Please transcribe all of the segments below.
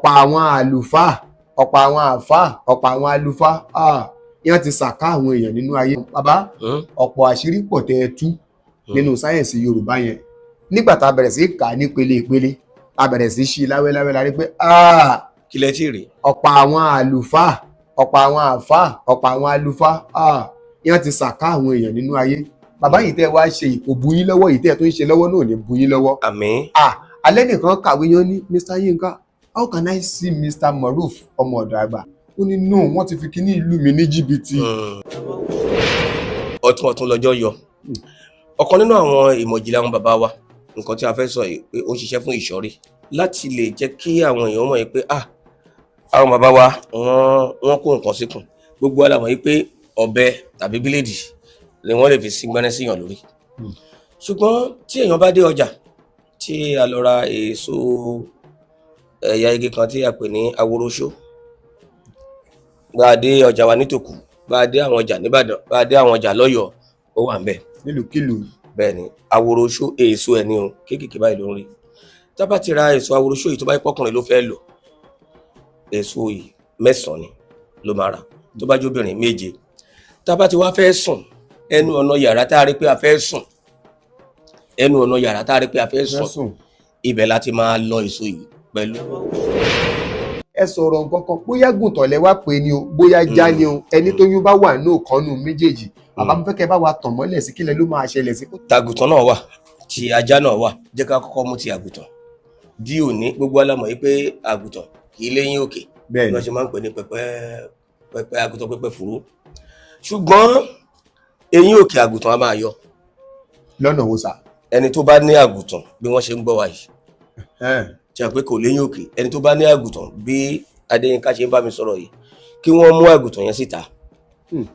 Ọ̀pọ̀ àwọn àlùfáà, ọ̀pọ̀ àwọn àfáà, ọ̀pọ̀ àwọn àlùfáà yẹn ti sàká àwọn èèyàn nínú ayé. Bàbá, ọ̀pọ̀ àṣírí pọ̀ tẹ́ ẹ tú nínú sáyẹ̀nsì Yorùbá yẹn. Nígbà tá a bẹ̀rẹ̀ sí kà á ní pele ìpele, a bẹ̀rẹ̀ sí ṣí láwẹ́láwẹ́ la rí pé kí lẹ tí rí. Ọ̀pọ̀ àwọn àlùfáà, ọ̀pọ̀ àwọn àfáà, ọ̀pọ̀ àwọn àlùfáà yẹn ti sàká àwọn èèyàn nínú ayé. Bàbá yìí tẹ́ wá ṣe ìkò bu yín lọ́wọ́, yìí tẹ́ tó ń ṣe lọ́wọ́ náà ò ní bu yín lọ́wọ́. Àmín. Alẹ́ nìkan kàwé yan ní Mr. Yinka, how can I see Mr. Moruf ọmọ ọ̀dọ̀ àgbà? Ó ní no, wọ́n ti fi kíní ìlú mi ní jìbìtì. Ọ̀tún ọ̀tún lọ́jọ́ yọ. Ọ̀kan nínú àwọn ìmọ̀ ìjìnlẹ̀ àwọn bàbá wa, nǹkan tí a fẹ́ sọ yìí pé ó ń ṣiṣẹ́ fún ìṣọ́rí láti lè jẹ́ kí àwọn èèyàn mọ̀ yìí pé àwọn bàbá wa wọ́n kó nǹkan síkùn. Gbogbo wa la mọ̀ yìí pé ọ̀bẹ tàbí bíléèdì ni wọ́n lè fi sí gbẹ́rẹ́ síyàn lórí. Ṣùgbọ́n tí èèyàn bá dé ọjà tí a lọ ra èso ẹ̀yà igi kan tí a pè ní aworoṣó, bá a dé ọjà wa nítòkù, bá a dé àwọn ọjà nìbàdàn, bá a dé àwọn ọjà lọ́yọ̀ọ́, ó wà ńbẹ̀. Nílùúkìlù. Bẹ́ẹ̀ ni, aworoṣó èso ẹ̀ ní o, kéékèèké báyìí ló ń rí. Tá bá ti ra èso aworoṣó yìí, tó bá yẹ pọ́kùnrin ló fẹ́ lò, èso yìí 9 ni ló máa rà, tó bá jóbìnrin 7. Tá bá ti wá fẹ́ sùn, ẹnu ọ̀nà yàrá tá a rí pé a fẹ́ sùn, ẹnu ọ̀nà yàrá tá a rí pé a fẹ́ sùn, ibẹ̀ la ti máa lọ èso yìí pẹ̀lú. Ẹ sọ̀rọ̀ nǹkan kan, bóyá gùntàn lẹ wá pè ní o, bóyá já ni o, ẹni tóyún bá wà ní òkànnù méjèèjì. Bàbá, mo fẹ́ kẹ́ bá wa tàn mọ́lẹ̀ sí kílẹ̀ ló máa ṣẹlẹ̀ sí. Tàgùtàn náà wà, ti ajá náà wà, jẹ́ ká kọ́kọ́ mú ti àgùntàn. Di òní gbogbo wa la mọ̀ yìí pé àgùntàn kì í léyìn òkè. Bẹ́ẹ̀ ni. Wọ́n ṣe máa ń pè ní pẹpẹ pẹpẹ àgùntàn pẹpẹ fùrú. Ṣùgbọ́n eyín òkè àgùntàn á máa yọ. Lọ́nà wo sà? Ẹni tó bá ní àgùntàn bí wọ́n ṣe ń gbọ́ wa yìí. Ṣe àpé kò léyìn òkè, ẹni tó bá ní àgùntàn bí Adéyínká ṣe ń bá mi sọ̀rọ̀ yìí, kí wọ́n mú àgùntàn yẹn síta,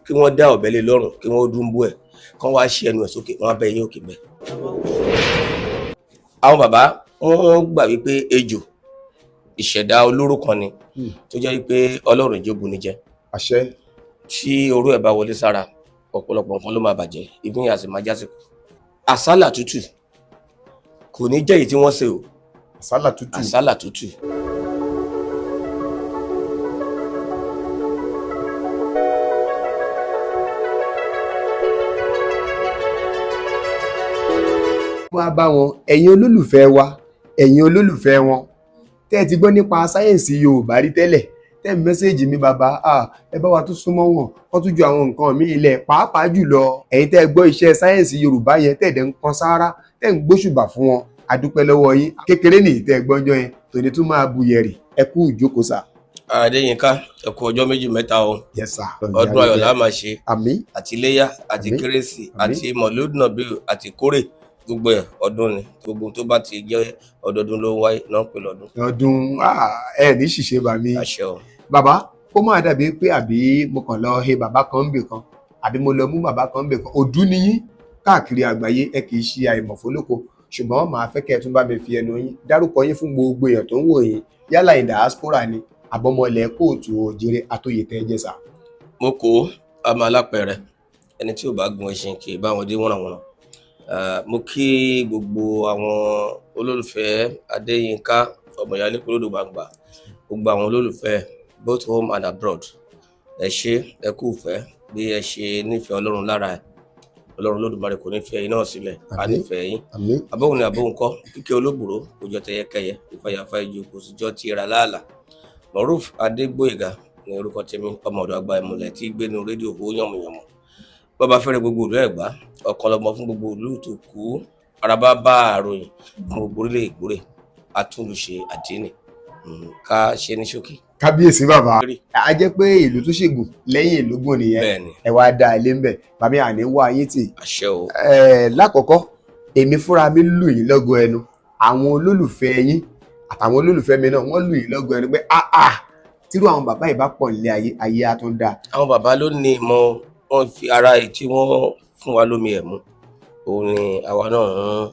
kí wọ́n dá ọ̀bẹ lé lọ́rùn, kí wọ́n dúnbú ẹ̀, kí wọ́n wá ṣí ẹnu ẹ̀ sókè, wọ́n á bẹ eyín òkè bẹ́ẹ̀. Àwọn bàbá wọ́n gbà wípé ejò ìṣẹ̀dá olóró kan ni tó jẹ́ wípé Ọlọ́run ìjó buni jẹ. Àṣẹ. Tí oró ẹ̀ bá wọlé sára, ọ̀pọ̀lọpọ̀ nǹkan ló máa bàjẹ́, ìgbín àti máa jásìkò. Àsálà tútù kò ní jẹ́ èyí tí wọ́n ṣe o. Àsálà tútù. Àsálà tútù. Wá bá wọn, ẹ̀yin olólùfẹ́ wa, ẹ̀yin olólùfẹ́ wọn, tẹ́ ẹ ti gbọ́ nípa sáyẹ̀nsì Yorùbá rí tẹ́lẹ̀, tẹ́ ẹ mẹ́sẹ̀jì mi, bàbá, ẹ bá wa tún súnmọ́ wọn, kó tún ju àwọn nǹkan mi ilẹ̀, pàápàá jùlọ ẹ̀yin tẹ́ ẹ gbọ́ iṣẹ́ sáyẹ̀nsì Yorùbá yẹn, tẹ́ ẹ dẹ̀ ń kan sáárá, tẹ́ ẹ ń gbóṣùbà fún wọn, a dúpẹ́ lọ́wọ́ yín. Kékeré nìyí tẹ́ ẹ gbọ́njọ́ yẹn, tòní tún máa bu yẹ̀rì. Ẹ kú ìjókòó sà. Adéyínká, ẹ kú ọjọ́ méjì mẹ́ta o. Yes sir. Ọdún ayọ̀ la máa ṣe. Àmín. Àti iléyá, àti kérésì, àti mọ̀lúdùnàbí, àti kórè, gbogbo ẹ̀ ọdún ni. Gbogbo tó bá ti jẹ́ ọdọọdún ló ń wáyé náà pè lọ́dún. Ọdún ẹ ní ṣìṣe bà mí. Àṣẹ o. Bàbá, kó má dàbí pé àbí mo kàn lọ he bàbá kan ń bè kan, àbí mo lọ mú bàbá kan ń bè kan. Òdú ni yín káàkiri àgbáyé, ẹ kì í ṣe àìmọ̀fólóko, ṣùgbọ́n màá fẹ́ kẹ́ ẹ tún bá mi fi ẹnu yín dárúkọ yín fún gbogbo èèyàn tó ń wò yín, yálà in diaspora ni àbọ̀mọlẹ̀ kóòtù òjèrè àtòyè tẹ́ ẹ jẹ́ sà. Mo kó ọmọ alápẹ̀rẹ̀, ẹni tí ò bá gun ẹṣin kì í bá wọn dé wọ̀nàwọ̀nà. Mo kí gbogbo àwọn olólùfẹ́ Adéyínká ọmọ ìyá Lékúlódò gbàngbà, gbogbo àwọn olólùfẹ́ both home and abroad. Ẹ ṣé, ẹ kú ìfẹ́, bí ẹ ṣe nífẹ̀ẹ́ Ọlọ́run lára ẹ̀, Ọlọ́run Olódùmarè kò ní fi ẹ̀yin náà sílẹ̀, a nífẹ̀ẹ́ yín. Abóhùn ni abóhùn kọ́, kíkẹ́ olóbùrò kò jọ tẹyẹkẹyẹ, ìfàyàfà ijó kò sì jọ ti ra láàlà. Moruf Adégbóyèga ní orúkọ tèmi, ọmọ ọ̀dọ̀ àgbà ìmùlẹ̀ tí gbénu rédíò ó yànmùyànmù. Bàbá fẹ́rẹ̀ gbogbo ìlú Ẹ̀gbá, ọ̀kan lọmọ fún gbogbo ìlú tó kú, araba bá àròyìn fún gbogbo orílẹ̀ ìgbórè, atúnlùṣe àdínì, ká ṣe ní ṣókí. Kábíyèsí bàbá, a jẹ́ pé ìlú tó ṣègùn lẹ́yìn ìlú gùn nìyẹn, ẹ wá da ilé ńbẹ̀, bàbá àní wá yín tì. Àṣẹ o. Lákọ̀ọ́kọ́, èmi fúnra mi lù yín lọ́gọ ẹnu, àwọn olólùfẹ́ yín àtàwọn olólùfẹ́ mi náà wọ́n lù yín lọ́gọ ẹnu pé tírú àwọn bàbá yìí bá pọ̀ nílé ayé, ayé á tún dáa. Àwọn bàbá ló ní ìmọ̀, wọ́n fi ara ẹ̀ tí wọ́n fún wa lómi ẹ̀ mú, òun ni àwa náà ń.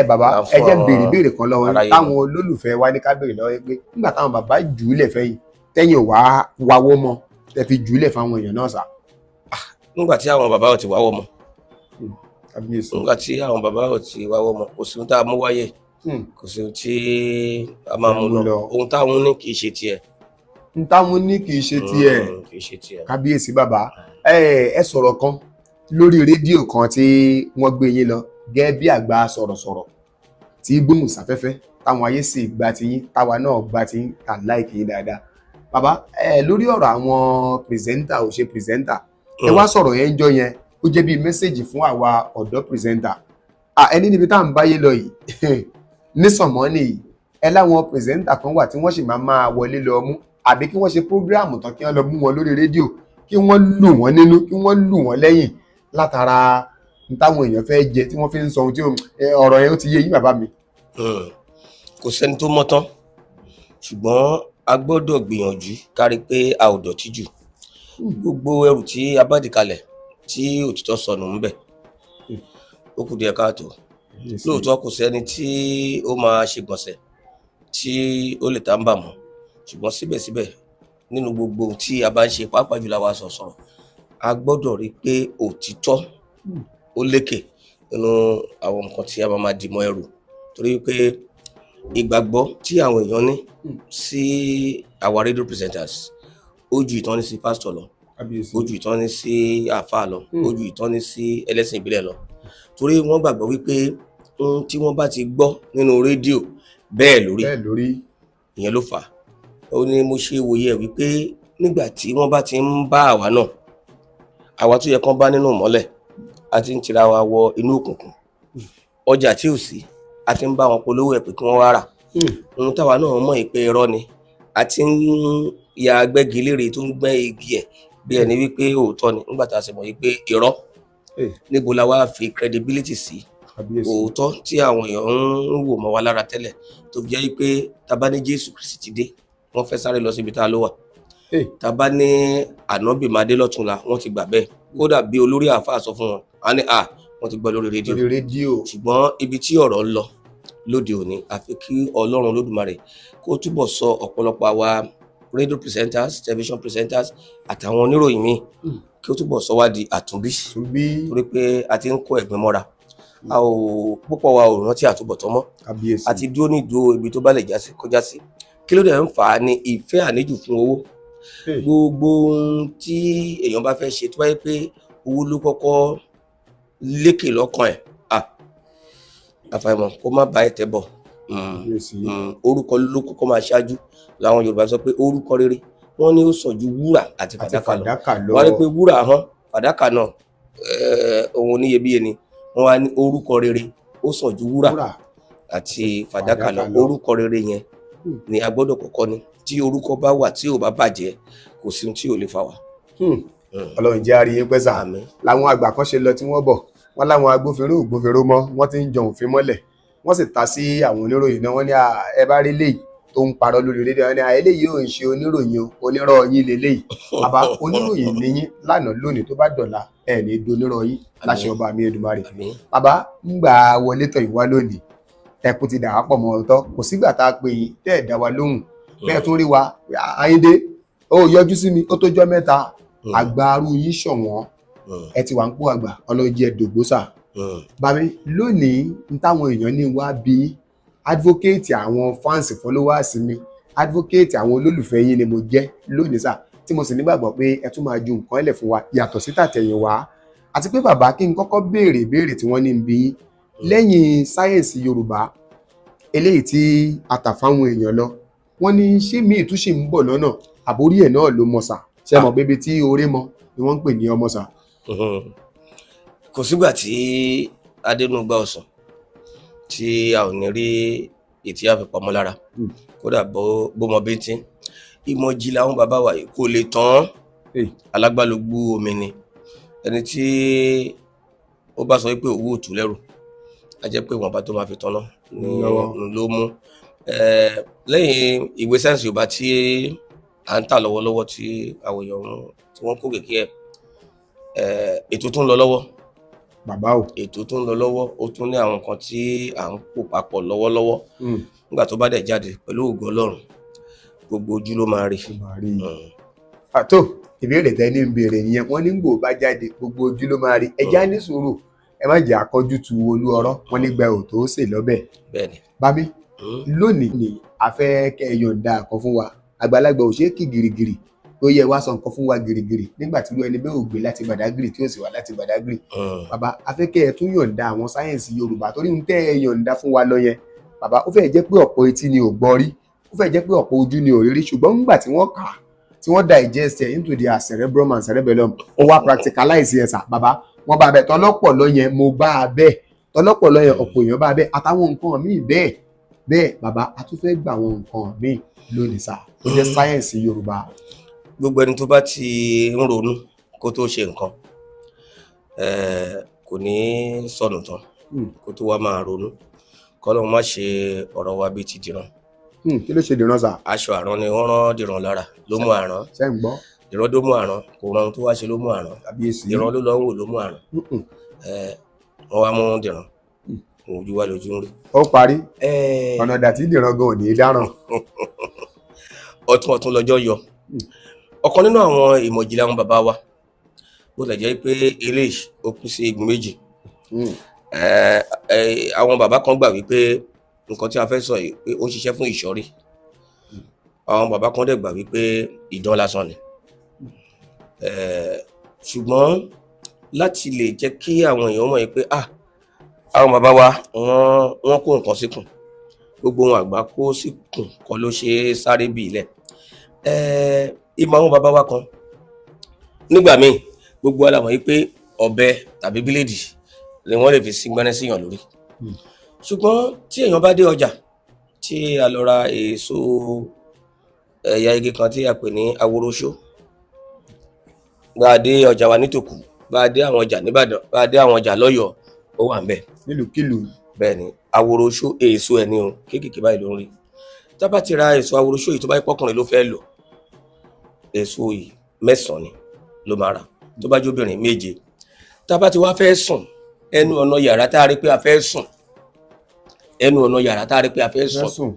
Bàbá, ẹ jẹ́ béèrè béèrè kan lọ́wọ́ yín táwọn olólùfẹ́ wa ní ká béèrè lọ́wọ́ yín pé nígbà táwọn bàbá jù ú lẹ̀ fẹ́yìn tẹ́yìn wá wáwọ́ mọ́, tẹ́ fi jù ú lẹ̀ fáwọn èèyàn náà sà. Nígbà tí àwọn bàbá ò ti wáwọ́ mọ́, nígbà tí àwọn bàbá ò ti wáwọ́ mọ́, kò sí ohun tá a mú wáyé. Kò sí ohun tí a máa mú lọ. Ohun táwọn ní kì í ṣe tiẹ̀. N táwọn ní kì í ṣe tiẹ̀. Kì í ṣe tiẹ̀. Kábíyèsí bàbá, ẹ sọ̀rọ̀ kan lórí rédíò kan tí wọ́n gbé yín lọ gẹ́gẹ́ bí àgbà sọ̀rọ̀sọ̀rọ̀ tí gbóhùn sáfẹ́fẹ́, táwọn ayé sì gba ti yín, táwa náà gba ti yín, tà láìkì yín dáadáa. Bàbá, ẹ lórí ọ̀rọ̀ àwọn presenter ò ṣe presenter, ẹ wá sọ̀rọ̀ yẹn ń jọ yẹn, ó jẹ́ bíi message fún àwa ọ̀dọ́ presenter. Ẹni níbi tá à ń báyé lọ yìí nísànmọ́nì yìí, ẹ láwọn presenter kan wà tí wọ́n sì máa wọlé lọ mú, àbí kí wọ́n ṣe program tán kí wọ́n lọ mú wọn lórí rédíò, kí wọ́n lù wọ́n nínú, kí wọ́n lù wọ́n lẹ́yìn látara táwọn èèyàn fẹ́ jẹ tí wọ́n fi ń sọ ohun tí ọ̀rọ̀ yẹn ó ti yé yín bàbá mi. Kò sẹ́ni tó mọ́ tán, ṣùgbọ́n a gbọ́dọ̀ gbìyànjú kárí pé a ò dọ̀tí jù. Gbogbo ẹrù tí a bá dì kalẹ̀ tí òtítọ́ sọnù ń bẹ̀, ó kù díẹ̀ káàtó. Lóòótọ́ kò sẹ́ni tí ó máa ṣe gbọ̀nsẹ̀ tí ó lè tá ń bà mọ́, ṣùgbọ́n síbẹ̀síbẹ̀ nínú gbogbo ohun tí a bá ń ṣe, pàápàá jùlọ àwa sọ̀rọ̀sọ̀rọ̀, a gbọ́dọ̀ rí pé òtítọ́ ó lékè nínú àwọn nǹkan tí a máa dì mọ́ ẹrù, torí pé ìgbàgbọ́ tí àwọn èèyàn ní sí àwa radio presenters ó ju ìtọ́ni sí pásítọ̀ lọ, ó ju ìtọ́ni sí àáfàá lọ, ó ju ìtọ́ni sí ẹlẹ́sìn ìbílẹ̀ lọ, torí wọ́n gbàgbọ́ wípé ohun tí wọ́n bá ti gbọ́ nínú rédíò bẹ́ẹ̀ lórí, ìyẹn ló fà á. Ó ní mo ṣe wòye ẹ̀ wípé nígbà tí wọ́n bá ti ń bá àwa náà, àwa tó yẹ kán bá nínú ìmọ́lẹ̀, a ti ń tira wa wọ inú òkùnkùn, ọjà tí ò sí a ti ń bá wọn polówó ẹ̀ pé kí wọ́n wá rà. Ohun táwa náà mọ̀ pé irọ́ ni, a ti ń ya agbẹ́gilére tó ń gbẹ́ igi ẹ̀ bí ẹni wípé òótọ́ ni, nígbà tá a sì mọ̀ wípé irọ́. Níbo la wá fi credibility sí? Òótọ́ tí àwọn èèyàn ń wò mọ́ wa lára tẹ́lẹ̀, tó fi jẹ́ pé tá bá ní Jésù Kristi ti dé, wọ́n fẹ́ sáré lọ síbi tá a ló wà. Tá bá ní ànábì máa dé lọ́túnla, wọ́n ti gbà bẹ́ẹ̀. Kódà bí olórí àáfàá sọ fún wọn, á ní à wọ́n ti gbọ́ lórí rédíò. Ṣùgbọ́n ibi tí ọ̀rọ̀ ń lọ lóde òní, àfi kí Ọlọ́run Olódùmarè kó túbọ̀ sọ ọ̀pọ̀lọpọ̀ àwa radio presenters, television presenters àtàwọn oníròyìn míì, kí ó túbọ̀ sọ wá di àtúnbí, torí pé a ti ń kó ẹ̀gbin mọ́ra, a ò púpọ̀ wa ò rántí àtúbọ̀tán mọ́, a ti dúró ní ìdúró ibi tó bá lè jásí kọjá sí. Kí ló dẹ̀ ń fà á ní ìfẹ́ àníjù fún owó. Gbogbo ohun tí èèyàn bá fẹ́ ṣe tó bá yẹ pé owó ló kọ́kọ́ lékè lọ́kàn ẹ̀, àfàìmọ̀ kó má bá ẹ̀tẹ̀ bọ̀. Orúkọ ló kọ́kọ́ máa ṣáájú. Làwọn Yorùbá sọ pé orúkọ rere wọ́n ní ó sàn ju wúrà àti fàdákà lọ. Wọ́n rí pé wúrà hàn, fàdákà náà ohun oníyebíye ni. Wọ́n wá ní orúkọ rere ó sàn ju wúrà àti fàdákà lọ. Orúkọ rere yẹn ni a gbọ́dọ̀ kọ́kọ́ ní. Tí orúkọ bá wà tí ò bá bàjẹ́, kò sí ohun tí ò lè fà wá. Ọlọ́run jẹ́ àrí yín pẹ́ sà. Làwọn àgbà kan ṣe lọ tí wọ́n bọ̀, wọ́n láwọn agbófinró ògbófinró mọ́, wọ́n ti ń jọ òfin mọ́lẹ̀, wọ́n sì ta sí àwọn oníròyìn náà. Wọ́n ní ẹ bá rí léyìí tó ń parọ́ lórí rédíò, wọ́n ní eléyìí ò ń ṣe oníròyìn o, onírọ́ yín leléyìí. Bàbá, oníròyìn ni yín lánàá, lónìí, tó bá dọ̀la ẹ̀ ní donírọ́ yín láṣẹ ọba mi Èdùmàrè. Bàbá, ń gbà wọlé tọ̀ ìwá lónìí, ẹkú ti dà wá pọ̀ mọ́ ọ̀tọ̀, kò sígbà tá a pè yín tẹ́ ẹ̀ dá wa lóhùn, bẹ́ẹ̀ tún rí wa Ayíndé ó yọjú sí mi, ó tó jọ́ mẹ́ta. Àgbàrú yín ṣọ̀wọ́n, ẹ ti wà ń pò àgbà, ọlọ́jẹ́ dògbósà. Bàbá, lónìí n táwọn èèyàn ní wá bí advocate àwọn fans followers mi, advocate àwọn olólùfẹ́ yín ni mo jẹ́ lónìí sà, tí mo sì nígbàgbọ́ pé ẹ tún máa ju nǹkan ẹlẹ̀ fún wa yàtọ̀ sí tàtẹ̀yìn wá. Àti pé bàbá, kí n kọ́kọ́ béèrè ìbéèrè tí wọ́n ní ń bí yín lẹ́yìn sáyẹ̀nsì Yorùbá eléyìí tí a tà fáwọn èèyàn lọ, wọ́n ní ṣé míì tún ṣì ń bọ̀ lọ́nà, àbórí ẹ̀ náà ló mọ̀ sà? Ṣé mọ̀ bébí tí orí mọ ni wọ́n ń pè ní ọmọ sà? Kò sígbà tí adẹnugba ọsàn tí a ò ní rí ètí àfipamọ́ lára, kódà bó mọ bíntín. Ìmọ̀jì làwọn bàbá wa yìí kò lè tán. Alágbálúgbú omi ni ẹni tí ó bá sọ pé òwú òtún lẹ́rù, a jẹ́ pé ìwọ̀nba tó máa fi tán náà ló mú. Lẹ́yìn ìwé sáyẹ́nsì Yorùbá tí à ń tà lọ́wọ́lọ́wọ́ tí àwọn èèyàn tí wọ́n kó kékeré ẹ̀, ètò tó ń lọ lọ́wọ́. Bàbá o, ètò tó ń lọ lọ́wọ́, ó tún ní àwọn nǹkan tí à ń pò papọ̀ lọ́wọ́lọ́wọ́. Nígbà tó bá dẹ̀ jáde pẹ̀lú ògo Ọlọ́run, gbogbo ojú ló máa rí. Àtò ìbéèrè tẹ́ ní ń béèrè nìyẹn, wọ́n ní gbò bá jáde gbogbo ojú ló máa rí. Ẹja ní sùúrù, Ẹ má jẹ́ akọ́jú tu olú ọ̀rọ̀ wọn nígbà ò tó sè lọ́bẹ̀. Bẹ́ẹ̀ni. Bámi, lónìí ni a fẹ́ kẹ́ ẹ yọ̀ǹda kan fún wa. Àgbàlagbà ò ṣeé kí gìrìgìrì tó yẹ wá sọ nǹkan fún wa gìrìgìrì nígbà tí irú ẹni bẹ́ẹ̀ ò gbé láti Badagry tí ó sì wá láti Badagry. Bàbá, a fẹ́ kẹ́ ẹ tún yọ̀ǹda àwọn sáyẹ̀nsì Yorùbá, torí ń tẹ́ ẹ yọ̀ǹda fún wa lọ yẹn, bàbá, ó fẹ́ jẹ́ pé ọ̀pọ̀ etí ni ò gbọ́ rí, ó fẹ́ jẹ́ pé ọ̀pọ̀ ojú ni ò rí rí, ṣùgbọ́n nígbà tí wọ́n kà á, tí wọ́n digest ẹ̀ into their cerebrum and cerebellum, ó wá practicalize ẹ̀ sà. Bàbá, wọ́n bá bẹ́ẹ̀ tọ́lọ́pọ̀ lọ yẹn, mo bá a bẹ́ẹ̀ tọ́lọ́pọ̀ lọ yẹn, ọ̀pọ̀ èèyàn bá a bẹ́ẹ̀, àtàwọn nǹkan míì bẹ́ẹ̀ bẹ́ẹ̀. Bàbá, a tún fẹ́ gbà àwọn nǹkan míì lónìí sà, tó jẹ́ sáyẹ̀nsì Yorùbá. Gbogbo ẹni tó bá ti ń ronú kó tó ṣe nǹkan, kò ní sọnù tán kó tó wá máa ronú. Kọ́lọ́run má ṣe ọ̀rọ̀ wa bíi ti Dìran. Kí ló ṣe Dìran sà? Aṣọ àrán ni wọ́n rán Dìran lára ló mú àrán. Ṣé ń gbọ́? Dìran tó mú àrán, kò rán ohun tó wá ṣe ló mú àrán. Kàbíyèsí. Dìran ló lọ ń wò ló mú àrán. Wọ́n wá mú Dìran, ojú wa lójú ń rí. Ó parí ọ̀nà ìdàtí Dìran gan ò ní í dáràn. Ọ̀tún ọ̀tún lọ́jọ́ yọ. Ọ̀kan nínú àwọn ìmọ̀ ìjìnlẹ̀ àwọn bàbá wa, bó tilẹ̀ jẹ́ pé eléyìí ó kún sí igun méjì. Àwọn bàbá kan gbà wípé nǹkan tí a fẹ́ sọ yìí pé ó ń ṣiṣẹ́ fún ìṣọ́rí. Àwọn bàbá kan dẹ̀ gbà wípé idán lásán ni. Ṣùgbọ́n láti lè jẹ́ kí àwọn èèyàn mọ̀ pé àwọn bàbá wa wọ́n kó nǹkan síkùn, gbogbo ohun àgbà kó síkùn kọ́ ló ṣe é sáré bí ilẹ̀. Ìmọ̀ àwọn bàbá wa kan nígbà míì, gbogbo wa la mọ̀ wípé ọ̀bẹ tàbí bíléèdì ni wọ́n lè fi sín gbẹ́rẹ́ síyàn lórí. Ṣùgbọ́n tí èèyàn bá dé ọjà tí a lọ ra èso ẹ̀yà igi kan tí a pè ní aworoṣó, bá a dé ọjà wa nítòkù, bá a dé àwọn ọjà nìbàdàn, bá a dé àwọn ọjà lọ́yọ̀ọ́, ó wà ń bẹ̀. Nílùúkìlù. Bẹ́ẹ̀ ni, aworoṣó èso ẹ̀ ní o, kéékèèké báyìí ló ń rí. Tá bá ti ra èso aworoṣó yìí, tó bá yẹ pọ́kùnrin ló fẹ́ lò, èso yìí 9 ni ló máa rà, tó bá jóbìnrin 7. Tá bá ti wá fẹ́ sùn, ẹnu ọ̀nà yàrá tá a rí pé a fẹ́ sùn, ẹnu ọ̀nà yàrá tá a rí pé a fẹ́ sùn,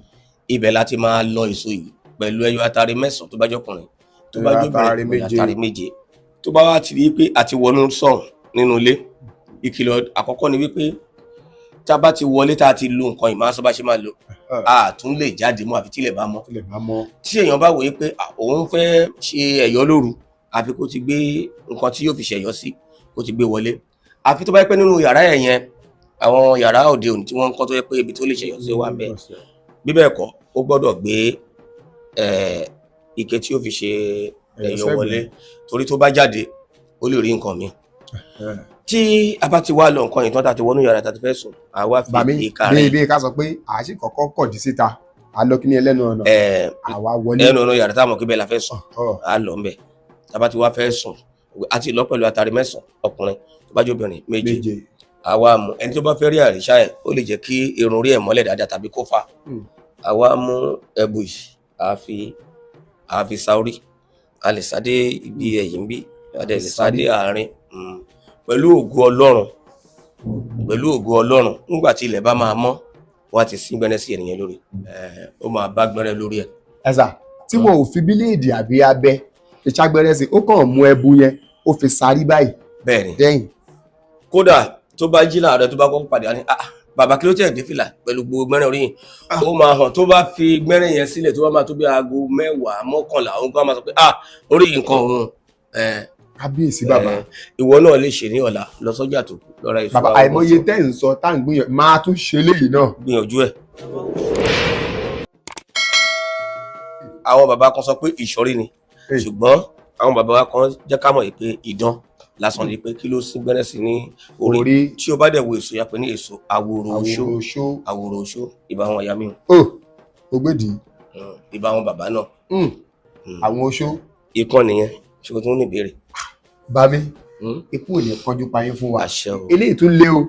ibẹ̀ la ti máa lọ èso yìí pẹ̀lú ẹyọ atare 9 tó bá jọkùnrin, tó bá jóbìnrin pẹ̀lú atare 7. Tó bá wá ti rí pé a ti wọnú sọ̀hún nínú ilé, ìkìlọ̀ àkọ́kọ́ ni wípé tá a bá ti wọlé tá a ti lo nǹkan yìí, máa sọ bá ṣe máa lò, a tún lè jáde mọ́ àfi tílẹ̀ bá mọ́. Tí èèyàn bá wòye pé òun fẹ́ ṣe ẹ̀yọ́ lóru, àfi kó ti gbé nǹkan tí yóò fi ṣẹ̀yọ́ sí, kó ti gbé wọlé. Àfi tó bá yẹ pé nínú yàrá ẹ̀ yẹn, àwọn yàrá òde òní tí wọ́n ń kọ́ tó yẹ pé ibi tó lè ṣẹ̀yọ́ sí wà bẹ́ẹ̀. Bí bẹ́ẹ̀ kọ́, ó gbọ́dọ̀ gbé ike tí yóò fi ṣe ẹ̀yọ́ wọlé, torí tó bá jáde ó lè rí nǹkan mi. Tí a bá ti wá lọ nǹkan yìí tán, tá a ti wọnú yàrá tá a ti fẹ́ sùn, àwa fi ìka rẹ̀. Bí ká sọ pé àṣì kọ̀kọ́ kọ̀dí síta, a lọ kí ní ẹlẹ́nu ọ̀nà, àwa wọlé. Ẹnu ọ̀nà yàrá táwọn kíbẹ̀ la fẹ́ sùn, a lọ ńbẹ̀. Tá a bá ti wá fẹ́ sùn, a ti lọ pẹ̀lú atare 9 ọkùnrin, tó bá jẹ́ obìnrin 7. Àwa mú ẹni tó bá fẹ́ rí àríṣà ẹ̀, ó lè jẹ́ kí irun orí ẹ̀ mọ́lẹ̀ dáadáa tàbí kó fà. Àwa mú ẹbu yìí, a fi sa orí, a lè sá dé ibi ẹ̀yìn bí, a lè sá dé àárín. Pẹ̀lú ògo Ọlọ́run, pẹ̀lú ògo Ọlọ́run, nígbà tí ilẹ̀ bá máa mọ́, wọ́n á ti sín gbẹ́rẹ́ sí ènìyàn lórí, ó máa bá gbẹ́rẹ́ lórí ẹ̀. Ẹ̀sà tí wọn ò fi bíléèdì àbí abẹ fi ṣàgbẹ́rẹ́ sí, ó kàn mú ẹbu yẹn, ó fi sarí báyìí. Bẹ́ẹ̀ni. Dẹ́yìn. Kódà tó bá jí láàárọ̀, tó bá kọ́kọ́ pàdé, á ní bàbá kí ló tẹ̀ dé fìlà pẹ̀lú gbogbo gbẹ́rẹ́ orí yìí. Ó máa hàn tó bá fi gbẹ́rẹ́ yẹn sílẹ̀, tó bá máa tó bí aago 10, 11, òun kan máa sọ pé orí yìí nǹkan òun. Kábíyèsí bàbá. Ìwọ náà lè ṣe ní ọ̀la, lọ sọ́jà tó kù lọ́ra èso. Bàbá, àìmọye tẹ́ ń sọ tá ń gbìyànjú máa tún ṣe léyìí náà. Gbìyànjú ẹ̀. Àwọn bàbá kan sọ pé ìṣọ́rí ni, ṣùgbọ́n àwọn bàbá kan jẹ́ ká mọ̀ pé idán lásán ni, pé kí ló sín gbẹ́rẹ́ sí ní orí. Tí o bá dẹ̀ wo èso ya pé ní èso aworoṣó, aworoṣó, ìbá wọn ìyá mi. Ó ògbédì. Ìbá wọn bàbá náà. Àwọn oṣó. Ìkan nìyẹn, ṣé o tún ní ìbéèrè? Bàbí, ikú ò ní kánjú payín fún wa. Eléyìí tún lé o,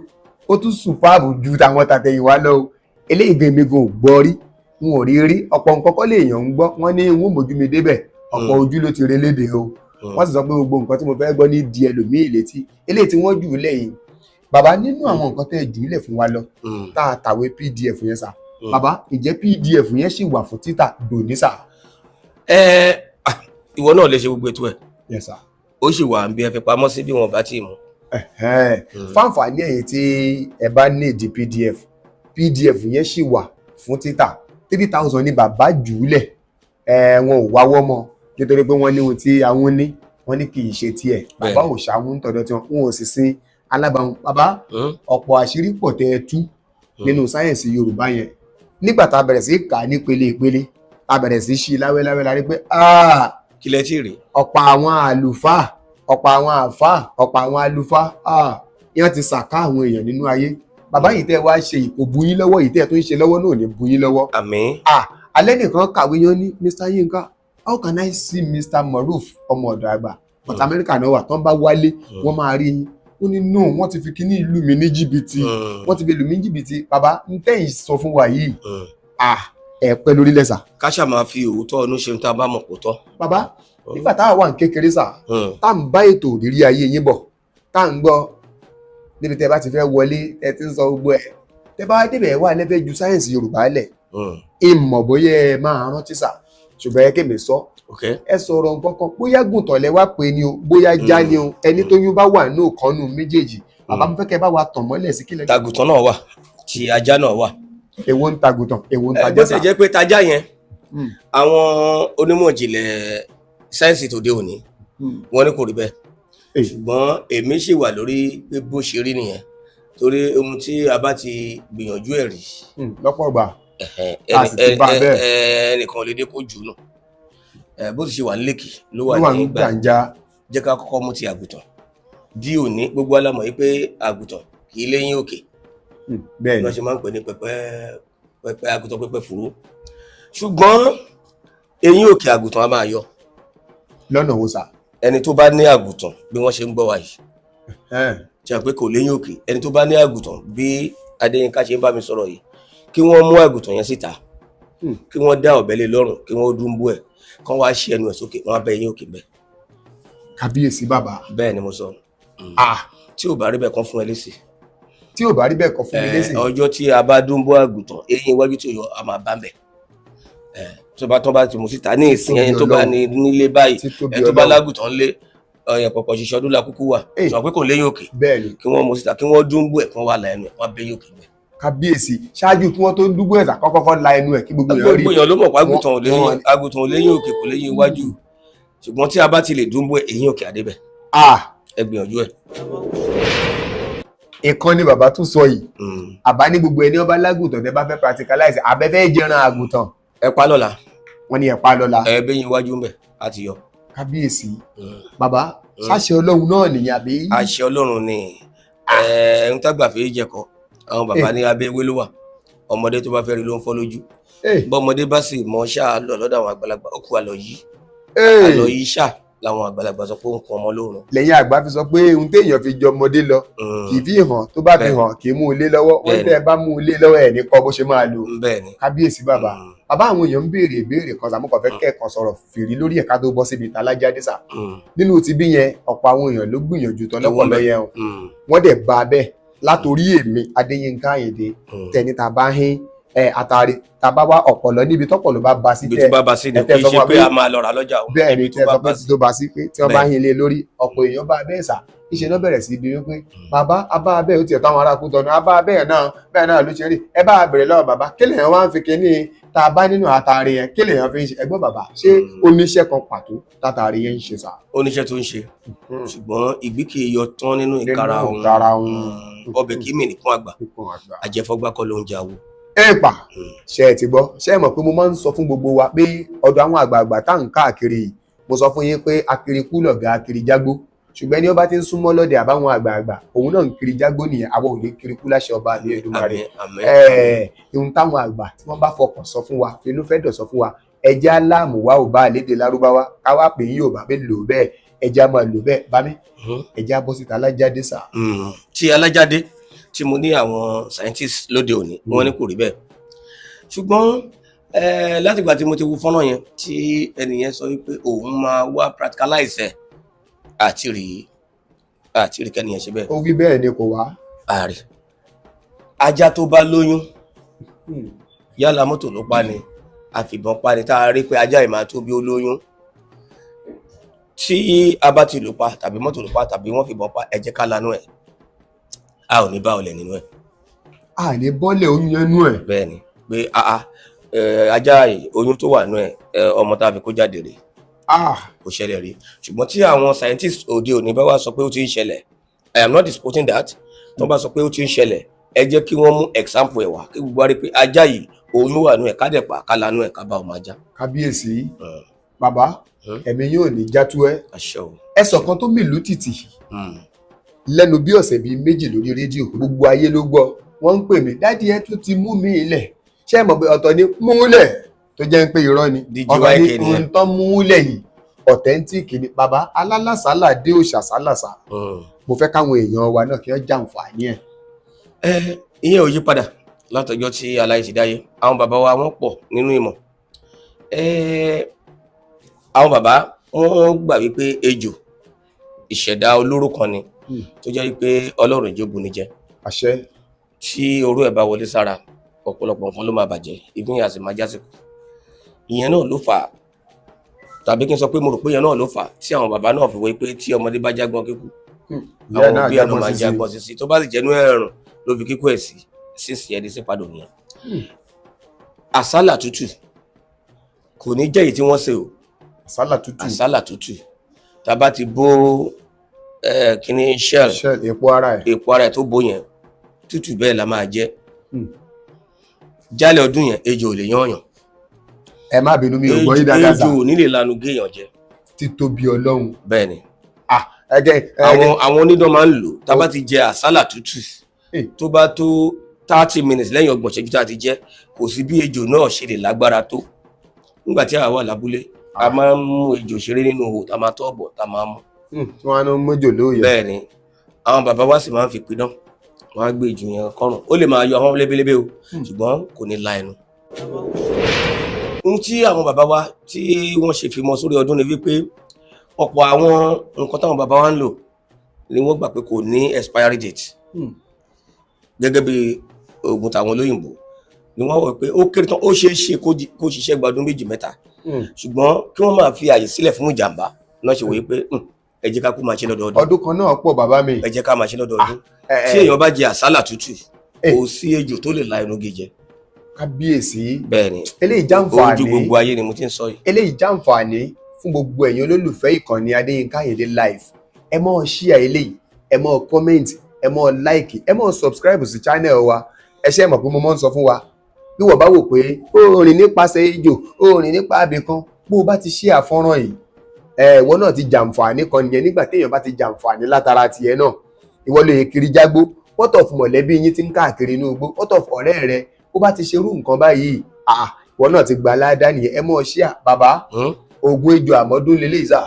ó tún sùpáàbù ju tàwọn tàtẹ̀yìnwá lọ o. Eléyìí gbẹ̀mẹ̀gàn ò gbọ́ rí, n ò rí rí. Ọ̀pọ̀ nǹkan kọ́ lèèyàn ń gbọ́, wọ́n ní n ó mójú mi débẹ̀, ọ̀pọ̀ ojú ló ti relédè o. Wọ́n sì sọ pé gbogbo nǹkan tí mo fẹ́ gbọ́ ní di ẹlòmíì létí. Eléyìí tí wọ́n jù ú lẹ́yìn bàbá, nínú àwọn nǹkan tẹ́ jù ú lẹ̀ fún wa lọ, tá a tàwé PDF yẹn sà. Bàbá, ǹjẹ́ PDF yẹn ṣì wà fún títà dòní sà? Ìwọ náà lè ṣe gbogbo ètò ẹ̀. Yes sir. Ó sì wà bí ẹ fi pamọ́ sí bí wọn bá ti mú. Fáǹfààní ẹ̀yin tí ẹ bá ní ìdí PDF, PDF yẹn ṣì wà fún títà. 3,000 ní bàbá jùúlẹ̀. Wọn ò wáwọ́ mọ́ nítorí pé wọ́n ní ohun tí àwọn ní, wọ́n ní kì í ṣe tiẹ̀. Bàbá ò ṣàwọn tọ̀dọ̀ tí wọn ò sì sin alábàáhùn. Bàbá, ọ̀pọ̀ àṣírí pọ̀ tẹ́ ẹ tú nínú sáyẹ̀nsì Yorùbá yẹn. Nígbà tá a bẹ̀rẹ̀ sí kà á ní pele ìpele, a bẹ̀rẹ̀ sí ṣí láwẹ́láwẹ́ la rí pé kí lẹ tí rí. Ọ̀pọ̀ àwọn àlùfáà, ọ̀pọ̀ àwọn àfáà, ọ̀pọ̀ àwọn àlùfáà yẹn ti sàká àwọn èèyàn nínú ayé. Bàbá yìí tẹ́ wá ṣe ìkò bu yín lọ́wọ́, yìí tẹ́ tó ń ṣe lọ́wọ́ náà ò ní bu yín lọ́wọ́. Àmín. Alẹ́ nìkan kàwé yan ní Mr. Yinka, how can I see Mr. Moruf ọmọ ọ̀dọ̀ àgbà? But America náà wà, tán bá wálé wọ́n máa rí yín. Ó ní no, wọ́n ti fi kíní ìlú mi ní jìbìtì, wọ́n ti fi ìlú mi ní jìbìtì. Bàbá, ń tẹ̀yìn sọ fún wa yìí, ẹ pẹ́ lórí lẹ́sà. Ká ṣáà máa fi òótọ́ ọdún ṣe tá a bá mọ̀ kó tọ́. Bàbá, nígbà táwa wà ní kékeré sà, tá à ń bá ètò ìrírí ayé yín bọ̀, tá à ń gbọ́ níbi tẹ́ bá ti fẹ́ wọlé, ẹ ti ń sọ gbogbo ẹ̀, tẹ́ bá débẹ̀ wà lẹ́fẹ̀ẹ́ ju sáyẹ̀nsì Yorùbá lẹ̀, ìmọ̀ bóyá ẹ máa rántí sà, ṣùgbọ́n ẹ kémi sọ, ẹ sọ̀rọ̀ nǹkan kan, bóyá gùntàn lẹ wá pé ni o, bóyá já ni o, ẹni tó yún bá wà ní òkànnù méjèèjì. Bàbá, mo fẹ́ kẹ́ bá wa tàn mọ́lẹ̀ sí kílẹ̀. Tàgùntàn náà wà, tí ajá náà wà. Èwo ń tagùntàn, èwo ń tajá sà? Bó ṣe jẹ́ pé tajá yẹn, àwọn onímọ̀ ìjìnlẹ̀ sáyẹ́nsì tòde òní wọ́n ní kò rí bẹ́ẹ̀, ṣùgbọ́n èmi ṣì wà lórí pé bó ṣe rí nìyẹn, torí ohun tí a bá ti gbìyànjú ẹ̀ rí lọ́pọ̀ ìgbà ẹnìkan lè dé kó jù nù. Bó ti ṣe wà ní Lẹ́kì ló wà ní Gbàǹjà. Jẹ́ ká kọ́kọ́ mú ti àgùntàn di òní. Gbogbo alámọ̀ yìí pé àgùntàn kì í léyìn òkè, bẹ́ẹ̀ ni wọ́n ṣe máa ń pè ní pẹpẹ pẹpẹ àgùntàn, pẹpẹ fùrú. Ṣùgbọ́n eyín òkè àgùntàn á máa yọ. Lọ́nà wo sà? Ẹni tó bá ní àgùntàn bí wọ́n ṣe ń gbọ́ wa yìí, ṣe àpé kò léyìn òkè, ẹni tó bá ní àgùntàn bí Adéyínká ṣe ń bá mi sọ̀rọ̀ yìí, kí wọ́n mú àgùntàn yẹn síta, kí wọ́n dá ọ̀bẹ lé lọ́rùn, kí wọ́n dúnbú ẹ̀, kí wọ́n wá ṣí ẹnu ẹ̀ sókè, wọ́n á bẹ eyín òkè bẹ́ẹ̀. Kábíyèsí bàbá. Bẹ́ẹ̀ ni mo sọ. Tí ò bá rí bẹ́ẹ̀, kán fún ẹ lésì. Tí ò bá rí bẹ́ẹ̀, kán fún mi lésì. Ọjọ́ tí a bá dúnbú àgùntàn, eyín iwájú tí ò yọ a máa bá ń bẹ̀. Tó bá tán bá ti mú síta ní ìsìn, ẹni tó bá ní nílé báyìí, ẹni tó bá lágùntàn lé ọyàn pọ̀pọ̀ ṣiṣẹ́ ọdún la kúkú wà, sọ pé kò léyìn òkè, kí wọ́n mú síta, kí wọ́n dúnbú ẹ̀, kí wọ́n wà la ẹnu ẹ̀, wọ́n á bẹ eyín òkè bẹ́ẹ̀. Kábíyèsí, ṣáájú kí wọ́n tó dúgbò ẹ̀sà kọ́kọ́kọ́ la ẹnu ẹ̀ kí gbogbo èèyàn rí. Gbogbo èèyàn ló mọ̀ pé àgùntàn ò léyìn òkè, kò léyìn iwájú, ṣùgbọ́n tí a bá ti lè dúnbú ẹ̀, eyín òkè àdébẹ̀. Ẹ gbìyànjú ẹ̀. Ìkan ni bàbá tún sọ yìí. Àbá ní gbogbo ẹni ọba lágùntàn tẹ bá fẹ́ practicalize abẹ́fẹ́ jẹran àgùntàn. Ẹ pa lọ́la. Wọ́n ní ẹ pa lọ́la. Ẹ bẹ́yìn iwájú ń bẹ̀ á ti yọ. Kábíyèsí bàbá, ṣáṣẹ Ọlọ́run náà nìyẹn àbí? Àṣẹ Ọlọ́run ni. Ẹ ń tágbà fi jẹ̀kọ àwọn bàbá ní abẹ́ ewé ló wà, ọmọdé tó bá fẹ́ rí ló ń fọ́ lójú. Bọ́mọdé bá sì mọ ṣáà lọ lọ́dọ̀ àwọn àgbàlagbà, ó kú àlọ́ yìí, àlọ́ yìí ṣáà làwọn àgbàlagbà sọ pé ó ń kun ọmọ lóorun. Lẹ́yìn àgbà fi sọ pé ohun téèyàn fi jọ ọmọdé lọ kì í fi hàn, tó bá fi hàn kì í mú un lé lọ́wọ́. Wọ́n tẹ́ ẹ bá mú un lé lọ́wọ́ ẹ̀ ní kọ́ bó ṣe máa lò. Kábíyèsí bàbá. Bàbá, àwọn èèyàn ń béèrè ìbéèrè kan sàmúkọ̀ fẹ́ kẹ́ẹ̀kan sọ̀rọ̀ fìrí lórí ẹ̀ka tó bọ́ síbi ìtalájáde sà. Nínú ti bí yẹn, ọ̀pọ̀ àwọn èèyàn ló gbìyànjú tọ́lọ́pọ̀lọ́ yẹn o, wọ́n dẹ̀ bá a bẹ́ẹ̀ látòrí èmi Adéyínká Àyìndé tẹni tá a bá hín àtàrí tá a bá wá ọ̀pọ̀lọ́ níbi tọ́pọ̀lọ́ bá ba sí tẹ́ ibi tó bá ba sí ni kì í ṣe pé a máa lọ rà lọ́jà o. Bẹ́ẹ̀ ni tẹ́ sọ pé tó bá sí pé tí wọ́n bá hín lé lórí ọ̀pọ̀ èèyàn bá bẹ́ẹ̀ sà, ìṣe náà bẹ̀rẹ̀ sí ibi wípé bàbá abá abẹ́ ò tiẹ̀ táwọn ará kú tọ́nu abá abẹ́ náà bẹ́ẹ̀ náà ló ṣe rí. Ẹ bá bẹ̀rẹ̀ lọ́wọ́ bàbá kí lèèyàn wá ń fi kíní tá a bá nínú àtàrí yẹn, kí lèèyàn fi ń ṣe? Ẹgbọ́n bàbá, ṣé oníṣẹ́ kan pàtó tátàrí yẹn ń ṣe sà? Oníṣẹ́ tó ń ṣe, ṣùgbọ́n ìgbín kì í yọ tán nínú ìkara òun, ọbẹ̀ kì í mì nìkan àgbà, àjẹfọ́gbá kọ́ ló ń jawó. Ẹ̀pà ṣe ẹ ti gbọ́, ṣe ẹ mọ̀ pé mo máa ń sọ fún gbogbo wa pé ọ̀dọ̀ àwọn àgbààgbà tá à ń káàkiri yìí, mo sọ fún yín pé akirikú lọ̀gá akiri jágbó, ṣùgbọ́n ẹni ó bá ti ń súnmọ́ lọ́dẹ àbáwọn àgbààgbà òun náà ń kiri jágbó nìyẹn. Àwọn ò ní kiri kú láṣẹ ọba àbí Èdùmàrè. Ohun táwọn àgbà tí wọ́n bá fọkàn sọ fún wa, finú fẹ́ dọ̀ sọ fún wa, ẹja láàmú wa ò bá àlédè lárúbáwá káwá pè é Yorùbá pé lò bẹ́ẹ̀, ẹja máa lò bẹ́ẹ̀ bá mi, ẹja bọ́ síta alájáde sà. Tí alájáde tí mo ní àwọn scientists lóde òní wọ́n ní kò rí bẹ́ẹ̀, ṣùgbọ́n látìgbà tí mo ti wo fọ́nrán yẹn tí ẹnìyẹn sọ wípé òun máa wá practicalize ẹ̀, àti rí kẹ́niyẹn ṣe bẹ́ẹ̀. Ó wí bẹ́ẹ̀ ni kò wá. Ààrẹ ajá tó bá lóyún, yálà mọ́tò ló pa ni, àfìbọn pa ni, tá a rí pé ajá yìí máa tó bí ó lóyún, Tí a bá ti lù pa, tàbí mọ́tò lù pa, tàbí wọ́n fìbọn pa, ẹ jẹ́ ká lanú ẹ̀, a ò ní bá ọlẹ̀ nínú ẹ̀. A ní bọ́lẹ̀ oyún ẹnu ẹ̀. Bẹ́ẹ̀ ni, pé ajá yìí, oyún tó wà nínú ẹ̀, ọmọ tá a fi kó jáde rèé. Kò ṣẹlẹ̀ rí. Ṣùgbọ́n tí àwọn scientists òde òní bá wá sọ pé ó ti ń ṣẹlẹ̀, I am not disputing that. Tí wọ́n bá sọ pé ó ti ń ṣẹlẹ̀, ẹ jẹ́ kí wọ́n mú example ẹ̀ wá, kí gbogbo wa rí pé ajá yìí, oyún wà nínú ẹ̀, ká dẹ̀ pa, ká lanú ẹ̀, ká bá ọmọ ajá. Kábíyèsí bàbá, ẹ̀mí yóò ní játú ẹ. Àṣẹ o. Ẹsọ̀ kan tó mìlú tìtì lẹ́nu bí ọ̀sẹ̀ bíi 2 lórí rédíò, gbogbo ayé ló gbọ́. Wọ́n ń pè mí, "Daddy, ẹ tún ti mú mi ilẹ̀." Ṣé ẹ mọ̀ pé ọ̀tọ̀ ni múlẹ̀ tó jẹ́ ń pé irọ́ ni, DJYK ọ̀tọ̀ ni nìyẹn. ohun tán múlẹ̀ yìí authentic ni. Bàbá alálàsálà dé òòṣà sálàsà, mo fẹ́ káwọn èèyàn wa náà kí wọ́n jàǹfààní ẹ̀. Ẹ ìyẹn ò yí padà látọjọ́ tí aláyé ti dáyé. Àwọn bàbá wa, wọ́n pọ̀ nínú ìmọ̀. Àwọn bàbá, wọ́n gbà wípé ejò ìṣẹ̀dá olóró kan ni tó jẹ́ wípé Ọlọ́run ìjó bu ni jẹ. Àṣẹ. Tí oró ẹ̀ bá wọlé sára, ọ̀pọ̀lọpọ̀ nǹkan ló máa bàjẹ́, ìgbín àti máa jásìkò. Ìyẹn náà ló fà á, tàbí kí n sọ pé mo rò pé ìyẹn náà ló fà á tí àwọn bàbá náà fi wé pé tí ọmọdé bá jágbọ́n kíkú, Ìyá àwọn náà òbí ẹ̀ náà jágbọ́n máa sísè. jágbọ́n sísè. Tó bá sì jẹ́nu ẹ̀rùn ló fi kíkú ẹ̀ sí sísè ẹni sí padà nìyẹn. Àsálà tútù kò ní jẹ́ èyí tí wọ́n ṣe o. Àsálà tútù. Àsálà tútù, tá a bá ti bó kíní shell, Shell, èpo ara ẹ̀. Èpo ara ẹ̀ tó bó yẹn tútù, bẹ́ẹ̀ la máa jẹ. Jálẹ̀ ọdún yẹn, ejò ò lè yán yàn. Ẹ má bínú, mi ò gbọ́ yín dáadáa sà. Ejò ò ní lè lanu géèyàn jẹ. Títóbi Ọlọ́run. Bẹ́ẹ̀ ni. Ah, ẹgẹ ẹgẹ. Àwọn onídán máa ń lò. Tá a bá ti jẹ àsálà tútù, tó bá tó 30 minutes, lẹ́yìn 30 ìṣẹ́jú tá a ti jẹ, kò sí bí ejò náà ṣe lè lágbára tó. Nígbà tí àwa wà lábúlé, a máa ń mú ejò ṣeré nínú ihò, tá a máa tọ́ bọ̀, tá a máa mú. Tí wọ́n á ní mójò lóòyẹ̀. Bẹ́ẹ̀ ni, àwọn bàbá wa sì máa ń fi pidán. Wọ́n á gbé ejò yẹn kọ́rùn, ó lè máa yọ àwọn lébélébé o, ṣùgbọ́n kò ní la ẹnu. Ohun tí àwọn bàbá wa tí wọ́n ṣe fi mọ sórí ọdún ni wípé ọ̀pọ̀ àwọn nǹkan táwọn bàbá wa ń lò ni wọ́n gbà pé kò ní expiry date. Gẹ́gẹ́ bí oògùn tàwọn olóyìnbó ni wọ́n wọ̀ pé ó kéré tán, ó ṣeé ṣe kó ṣiṣẹ́ gbọdún 2, 3, ṣùgbọ́n kí wọ́n máa fi àyè sílẹ̀ fún ìjàmbá náà ṣe wòye pé, ẹ jẹ́ ká kú máa ṣe lọ́dọọdún." Ọdún kan náà pọ̀, bàbá mi. Ẹ jẹ́ ká máa ṣe lọ́dọọdún. Tí èèyàn bá jẹ àsálà tútù, kò sí ejò tó lè la inú gé jẹ. Kábíyèsí. Bẹ́ẹ̀ ni. Eléyìí jàǹfààní. Ojú gbogbo ayé ni mo ti ń sọ yìí. Eléyìí jàǹfààní fún gbogbo ẹ̀yin olólùfẹ́ ìkànnì Adéyínká Àyìndé Live. Ẹ mọ́ share eléyìí, ẹ mọ́ comment, ẹ mọ́ like, ẹ mọ́ subscribe sí channel wa. Ẹ ṣe mọ̀ pé mo mọ́ ń sọ fún wa, bí wọ́n bá wò pé ó rìn nípasẹ̀ ejò, ó rìn nípa abì kan, bó o bá ti share fọ́nrán yìí, ẹ ìwọ náà ti jàǹfààní kan nìyẹn. Nígbà téèyàn bá ti jàǹfààní látara tiẹ̀ náà, ìwọ lè kiri jágbó. What of mọ̀lẹ́bí yín ti ń káàkiri inú igbó? What of ọ̀rẹ́ rẹ ó bá ti ṣerú nǹkan báyìí? Ah, ìwọ náà ti gbà ládàá nìyẹn. Ẹ mọ̀ share, bàbá. Oògùn ejò àmọ́dún lélẹ́yìí sà.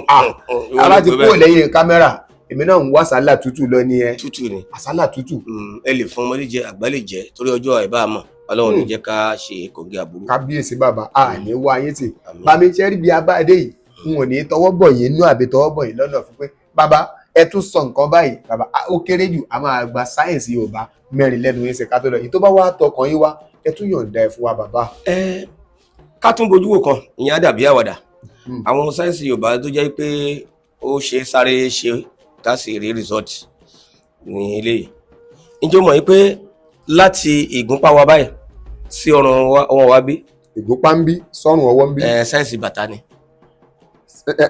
Ah, Ìwọ a bá ló ti pè kúrò bẹ́ẹ̀. lẹ́yìn kámẹ́rà, èmi náà ń wá àsálà tútù lọ ní ẹ. Tútù ni. Àsálà tútù. Ẹ lè fún ọmọdé jẹ, àgbà lè jẹ, torí ọjọ́ àìbá mọ̀. Ọlọ́run ní jẹ́ ká ṣe kòǹgẹ́ àbúrò. Kábíyèsí bàbá, a ní wá yín tì. Àmín. Bàmí ṣe rí bí abáde yìí, n ò ní tọwọ́ bọ̀ yín nú àbí tọwọ́ bọ̀ yín lọ́nà fún pé bàbá, ẹ tún sọ nǹkan báyìí. Bàbá, ó kéré jù, a máa gba sáyẹ̀nsì Yorùbá 4 lẹ́nu yín ṣe ká tó lọ. Èyí tó bá wá tọkàn yín wá, ẹ tún yọ̀ǹda ẹ̀ fún wa, bàbá. Ẹ ká tún bójú wò kan, ìyẹn á dàbí àwàdà. Àwọn sáyẹ́nsì Yorùbá tó jẹ́ pé ó ṣe é sáré ṣe ká sì rí result ní eléyìí. Ǹjẹ́ o mọ̀ yìí pé láti ìgúnpá wa báyìí sí ọrùn ọwọ́ wa bí? Ìgúnpá ń bí sọ́rùn ọwọ́ ń bí. Ẹ size bàtà ni.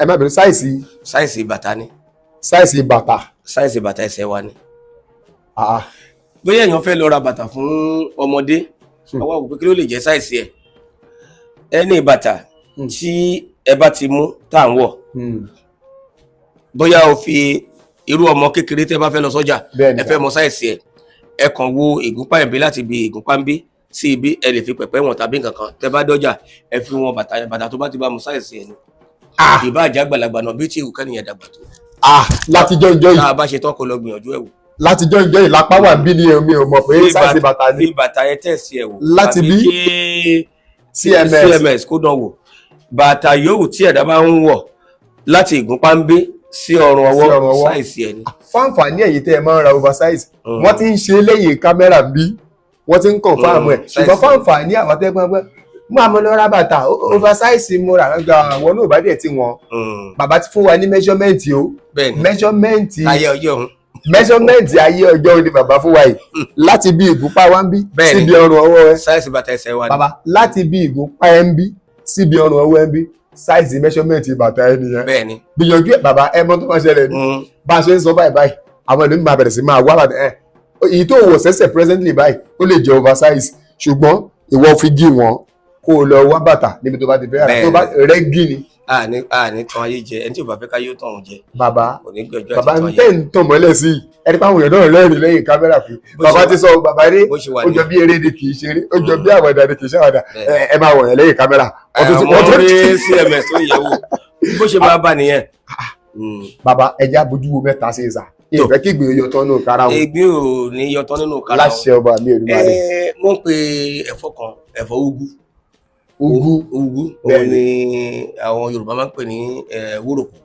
Ẹ má bẹ̀rẹ̀ size. Size bàtà ni. Size bàtà. Size bàtà ẹsẹ̀ wa ni. Ah. Bóyá èèyàn fẹ́ lọ ra bàtà fún ọmọdé, àwa wò pé kí ló lè jẹ́ size ẹ̀, ẹni bàtà tí ẹ bá ti mú tá à ń wọ̀, bóyá o fi irú ọmọ kékeré tẹ́ bá fẹ́ lọ sọ́jà, Bẹ́ẹ̀ni. ẹ fẹ́ mọ size ẹ̀, ẹ kàn wo ìgúnpá ẹ̀ bí láti ibi ìgúnpá ń bí sí ibi, ẹ lè fi pẹ̀pẹ́ wọn tàbí nǹkan kan. Tẹ́ bá dọ́jà, ẹ fi wọn bàtà yẹn, bàtà tó bá ti bá mu size ẹ̀ ni. Ìbá àjẹ́ àgbàlagbà náà, bí tí ìwù kẹ́niyàn dàgbà tó. Ah, látijọ́ ìjọ yìí. Tá a bá ṣe tán, kó lọ gbìyànjú ẹ̀ wò. Látijọ́ ìjọ yìí lápá wà bí ni èmi ò mọ̀ pé size bàtà ni. Fi bàtà yẹn test ẹ̀ wò. Láti tàbí bí? kí CMS. CMS kó dán wò. Bàtà yòówù tí ẹ̀dá bá ń wọ̀ láti ìgúnpá ń bí sí ọrùn Sí ọrùn ọwọ́, ọwọ́. size ẹ̀ ni. Fáǹfààní ẹ̀yin tẹ́ ẹ máa ń ra oversize, wọ́n ti ń ṣe lẹ́yìn kámẹ́rà ń bí, wọ́n ti ń confirm ẹ̀, ṣùgbọ́n Size. fáǹfààní àwọn tẹ́ pẹ́ Mú àmọ́ lọ ra bàtà oversize mo rà gba àwọn náà bá dẹ̀ tí wọn. Bàbá ti fún wa ní measurement o. Bẹ́ẹ̀ni. Measurement Ayé ọjọ́ òun. Measurement ayé ọjọ́ òní bàbá fún wa yìí, láti bí ìgúnpá wa ń bí Bẹ́ẹ̀ni. síbi ọrùn ọwọ́ ẹ. Size bàtà ẹsẹ̀ wa ni. Bàbá, láti bí ìgúnpá ẹ ń bí síbi ọrùn ọwọ́ ẹ ń bí, size measurement bàtà ẹ nìyẹn. Bẹ́ẹ̀ni. Gbìyànjú ẹ bàbá, ẹ mọ tó máa ṣẹlẹ̀ ní bá a ṣe ń sọ báyìí báyìí, àwọn ìlú máa bẹ̀rẹ̀ sí máa wá bàtà ẹ. Èyí tó wọ̀ sẹ́sẹ̀ presently báyìí, ó lè jẹ́ oversize, ṣùgbọ́n ìwọ fi gí wọn kó o lọ wá bàtà níbi tó bá ti fẹ́ rà, tó bá rẹ́gí ni. Àní tán ayé jẹ, ẹni tí ò bá fẹ́ ká yóò tàn òun jẹ. Bàbá, Kò ní gbẹjọ́ bàbá àti ń tàn ayé. tẹ̀ ń tàn mọ́lẹ̀ sí i, ẹni pé àwọn èèyàn náà rẹ́rìn lẹ́yìn kámẹ́rà pé Bó bàbá ṣe ti sọ, bàbá rí, bó ṣe wà ó jọ ní. bí eré ni kì í ṣeré, ó jọ bí àwàdà ni kì í ṣàwàdà. Ẹ máa wọ̀nyẹn lẹ́yìn kámẹ́rà. Wọ́n tún Àwọn wọ́n tún rí CMS tó yẹ̀ wò, bó ṣe máa bá nìyẹn. Bàbá, ẹja bójú wo mẹ́ta sí ìsà ìfẹ́ kí ìgbìyànjú yọ tán nù kára wọn. Ègbín ò ní yọtọ́ nínú kára wọn. Láṣẹ ọba mi Èdùmàrè. Wọ́n pe ẹ̀fọ́ kan, ẹ̀fọ́ úgú. Úgú. Úgú òun Bẹ́ẹ̀ni. ni àwọn Yorùbá máa ń pè ní wúròkù.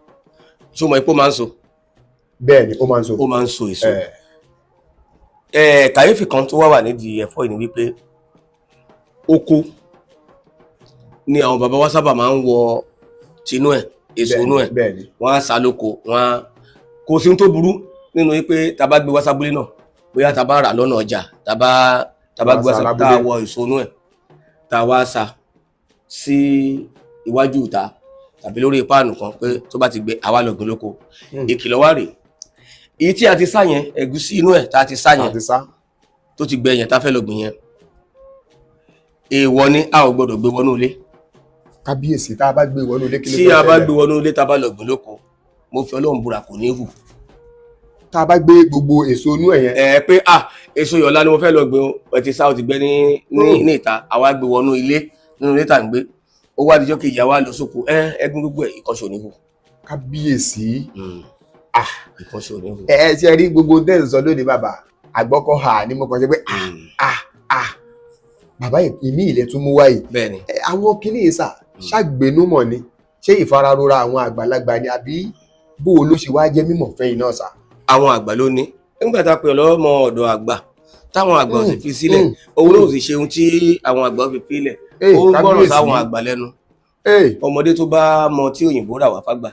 Ṣé o mọ̀ pé ó máa ń so? Bẹ́ẹ̀ ni, ó máa ń so. Ó máa ń so èso. Kàyéfì kan tó wá wà nídìí ẹ̀fọ́ yìí ni wípé oko ni àwọn bàbá wa sábà máa ń wọ tinú ẹ̀, èso inú ẹ̀. Bẹ́ẹ̀ni. Wọ́n á sá lóko, wọ́n á kò sí ohun tó burú nínú wípé tá a bá gbé wá sábúlé náà, bóyá tá a bá rà lọ́nà ọjà, tá a bá Wá gbé wá sá sábúlé, tá a lábúlé. wọ èso inú ẹ̀, tá a wá sá sí iwájú ìta tàbí lórí páànù kan, pé tó bá ti gbẹ, àwa lọ gbìn lóko. Ìkìlọ̀ wá rèé, èyí tí a ti sá yẹn, ẹ̀gúsí inú ẹ̀ tá a ti sá yẹn, Àti sá. tó ti gbẹ yẹn, tá a fẹ́ lọ gbìn yẹn, èèwọ̀ ni, a ò gbọdọ̀ gbé wọnú ilé. Kábíyèsí, tá a bá gbé wọnú ilé, kí ló Tí fẹ́ a bá ṣẹlẹ̀? gbé wọnú ilé, tá a bá lọ gbìn lóko, mo fi Ọlọ́run búra, kò ní hù. Tá a bá gbé gbogbo èso inú ẹ̀ yẹn? Ẹ pé ah, èso yọ̀ọ̀la ni mo fẹ́ lọ gbìn o, ẹ ti sá, o ti gbẹ ní ní ìta, àwa gbé wọnú ilé, nínú ilé tá à ń gbé, ó wá dijọ́ kejì, àwa lọ sóko, ẹgún gbogbo ẹ, ìkànṣó ní hù. Kábíyèsí. Ah, ìkànṣó ní hù. Ẹ ṣe rí gbogbo tẹ́ ń sọ lónìí bàbá, àgbọ́kọ̀ hà ni mo kàn ṣe pé ah ah ah, bàbá, ìmí ilẹ̀ tún mú wáyé. Bẹ́ẹ̀ni. Àwọn kinní yìí sà, ṣàgbénúmọ̀ ni, ṣé ìfararora àwọn àgbàlagbà ni, àbí bó o ló ṣe wá jẹ́ mímọ̀ fẹ́yìn náà sà? Àwọn àgbà ló ní. Nígbà tá a pè lọ́mọ ọ̀dọ̀ àgbà, táwọn àgbà ò sì fi sílẹ̀, òun náà ò sì ṣe ohun tí àwọn àgbà fi sílẹ̀. Ó ń gbọ́rọ̀ sáwọn àgbà lẹ́nu. Ọmọdé tó bá mọ tí òyìnbó rà wá fágbà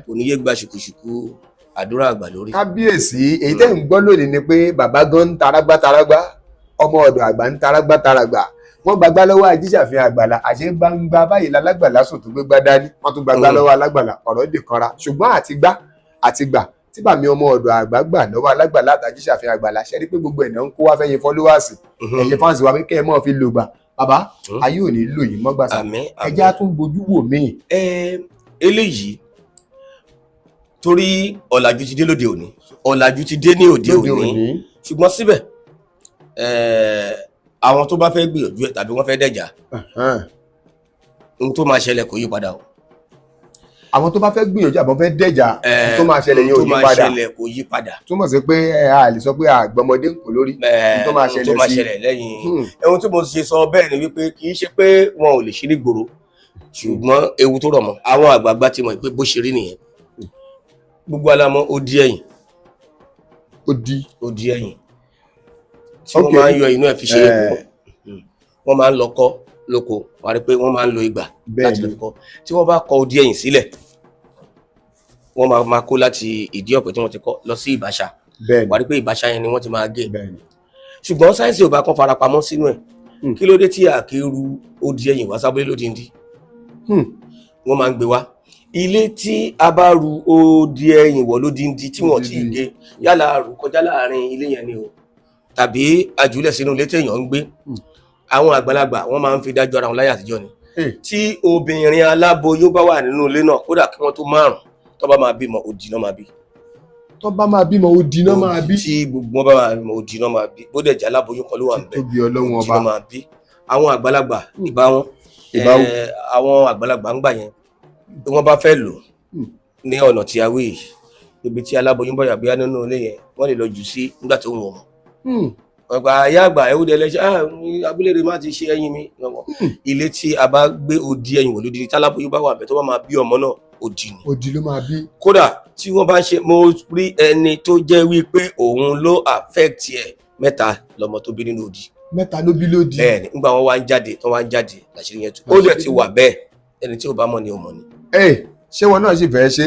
kò ní yé gba ṣùkùṣùkù àdúrà àgbà lórí. Kábíyèsí, èyí tẹ́ ń gbọ́ lónìí ni pé bàbá gan ń tarágbá tarágbá, ọmọ ọ̀dọ̀ àgbà ń tarágbá tarágbá, wọ́n gbagbá lọ́wọ́ ajíṣàfihàn àgbàlá, àṣẹ gbangba báyìí lálágbàlá sùn tó gbégbá dání, wọ́n tún gbagbá lọ́wọ́ alágbàlá, ọ̀rọ̀ dì kanra. Ṣùgbọ́n àtìgbá àtìgbà tí bàmí ọmọ ọ̀dọ̀ àgbà gbà lọ́wọ́ alágbàlá àtàjíṣàfihàn àgbàlá, ṣe rí pé gbogbo ẹ̀ náà ń kó wá fẹ́yìn followers, ẹ̀yin fans wa, pé kẹ́ ẹ mọ́ fi lò gbà. Bàbá, ayé ò ní lò yìí mọ́ gbàsà. Àmín. Ẹjẹ́ á tún bojú wò míì. Ẹ eléyìí, torí ọ̀làjú ti dé lóde òní, ọ̀làjú ti dé ní òde lóde òní, òní. Ṣùgbọ́n síbẹ̀, àwọn tó bá fẹ́ gbìyànjú ẹ̀ tàbí wọ́n fẹ́ dẹ̀jà, ohun tó máa ṣẹlẹ̀ kò yí padà o. Àwọn tó bá fẹ́ gbìyànjú àbọ̀ fẹ́ dẹ̀jà, tó máa ṣẹlẹ̀ yẹn ò Ohun tó yí máa padà. ṣẹlẹ̀ kò yí padà. Túmọ̀ sí pé a lè sọ pé àgbọmọdé ń kò lórí tó máa Ohun tó ṣẹlẹ̀ máa sí. ṣẹlẹ̀ lẹ́yìn ohun tí mo ṣe sọ bẹ́ẹ̀ ni wípé kì í ṣe pé wọn ò lè ṣe nígboro, ṣùgbọ́n ewu tó rọ̀ mọ́, àwọn àgbààgbà ti mọ̀ pé bó ṣe rí nìyẹn. Gbogbo alamọ ó di ẹ̀yìn. Ó di. Ó di ẹ̀yìn tí wọ́n máa ń yọ inú ẹ̀ fi ṣe é. Wọ́n máa ń lọ kọ́ lóko, wọ́n á rí pé wọ́n máa ń lo ìgbà láti lọ fi kọ́. Tí wọ́n bá kọ odi ẹ̀yìn sílẹ̀, wọ́n máa kó láti ìdí ọ̀pẹ tí wọ́n ti kọ́ lọ sí ìbáṣà. Wọ́n á rí pé ìbáṣà yẹn ni wọ́n ti máa gé. Ṣùgbọ́n sáyẹ́nsì ò bá kàn farapamọ́ sínú ẹ̀. Kí ló dé tí a kì í ru odi ẹ̀yìn wá sábúlé lódindi? Wọ́n máa ń gbé wá ilé. Tí a bá ru odi ẹ̀yìn wọ̀ lódindi tí wọ́n ti gé, yálà rù kọjá láàrin ilé yẹn ni o, tàbí àjùlẹ̀ sínú ilé téèyàn ń gbé, àwọn àgbàlagbà wọ́n máa ń fi dájú ara wọn láyé àtijọ́ ni. Tí obìnrin aláboyún bá wà nínú ilé náà, kódà kí wọ́n tó márùn, tó bá máa bímọ, òdì náà máa bí. Tó bá máa bímọ, odi náà máa bí. Tí gbogbo wọn bá máa bímọ, òdì náà máa bí. Bó dẹ̀ jẹ́ aláboyún kan ló wà níbẹ̀, Tóbi Ọlọ́run òdì ọba. náà máa bí. Àwọn àgbàlagbà, ìbá wọn. Ìbá wọn. Àwọn àgbàlagbà ń gbà yẹn, bí wọ́n bá fẹ́ lò ní ọ̀nà tí a wí yìí, ibi tí aláboyún bọ̀yà bíyá nínú ilé yẹn, wọ́n lè lọ jù sí nígbà tó ń wọ̀ wọ́n. Ọgbà ayé àgbà ẹwúdẹ lẹsẹ abúlé rẹ má ti ṣe ẹyin mi. Ilé tí a bá gbé odi ẹyin wò lódì, táláboyún bá wà bẹ́ẹ̀, tó bá máa bí ọmọ náà, odi ni. Odi ló máa bí. Kódà tí wọ́n bá ń ṣe, mo rí ẹni tó jẹ́ wípé òun ló affect ẹ̀, mẹ́ta lọmọ tó bí nínú odi. Mẹ́ta ló bí lódì. Bẹ́ẹ̀ ni, nígbà wọn wá ń jáde tó wá ń jáde làṣírí yẹn tú. Ó dẹ̀ ti wà bẹ́ẹ̀, ẹni tí ò bá mọ̀ ni ò mọ̀ ni. Ẹ ṣé wọn náà sì fẹ́ ṣe,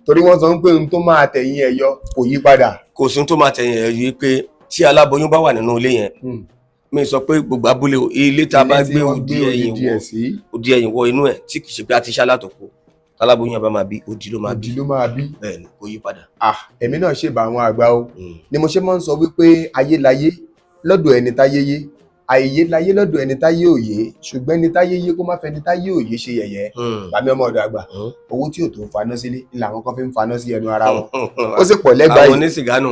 torí wọ́n sọ pé ohun tó máa tẹ̀yìn ẹ̀ yọ kò yí padà. Kò sí ohun tó máa tẹ̀yìn ẹ̀ yọ pé tí aláboyún bá wà nínú ilé yẹn, mi sọ pé gbogbo abúlé ilé tá a bá gbé odi ẹ̀yìn wọ inú ẹ̀ tí kì í ṣe pé a ti ṣá látòkò, aláboyún yẹn bá máa bí, odi ló máa bí. Odi ló máa bí. Bẹ́ẹ̀ ni, kò yí padà. Èmi náà ṣèbà àwọn àgbà o. Ni mo ṣe máa ń sọ wípé ayé láyé lọ́dọ̀ ẹni táyé yé, àìyé láyé lọ́dọ̀ ẹni táyé òye, ṣùgbọ́n ẹni táyé yé kó má fẹ́ ẹni táyé òye ṣe yẹ̀yẹ́. Bàmí ọmọ ọ̀dọ̀ àgbà, owó tí ò tó faná sílé làwọn kan fi ń faná sí ẹnu ara wọn. Ó sì pọ̀ lẹ́gbàá yìí. Àwọn onísìgá nù.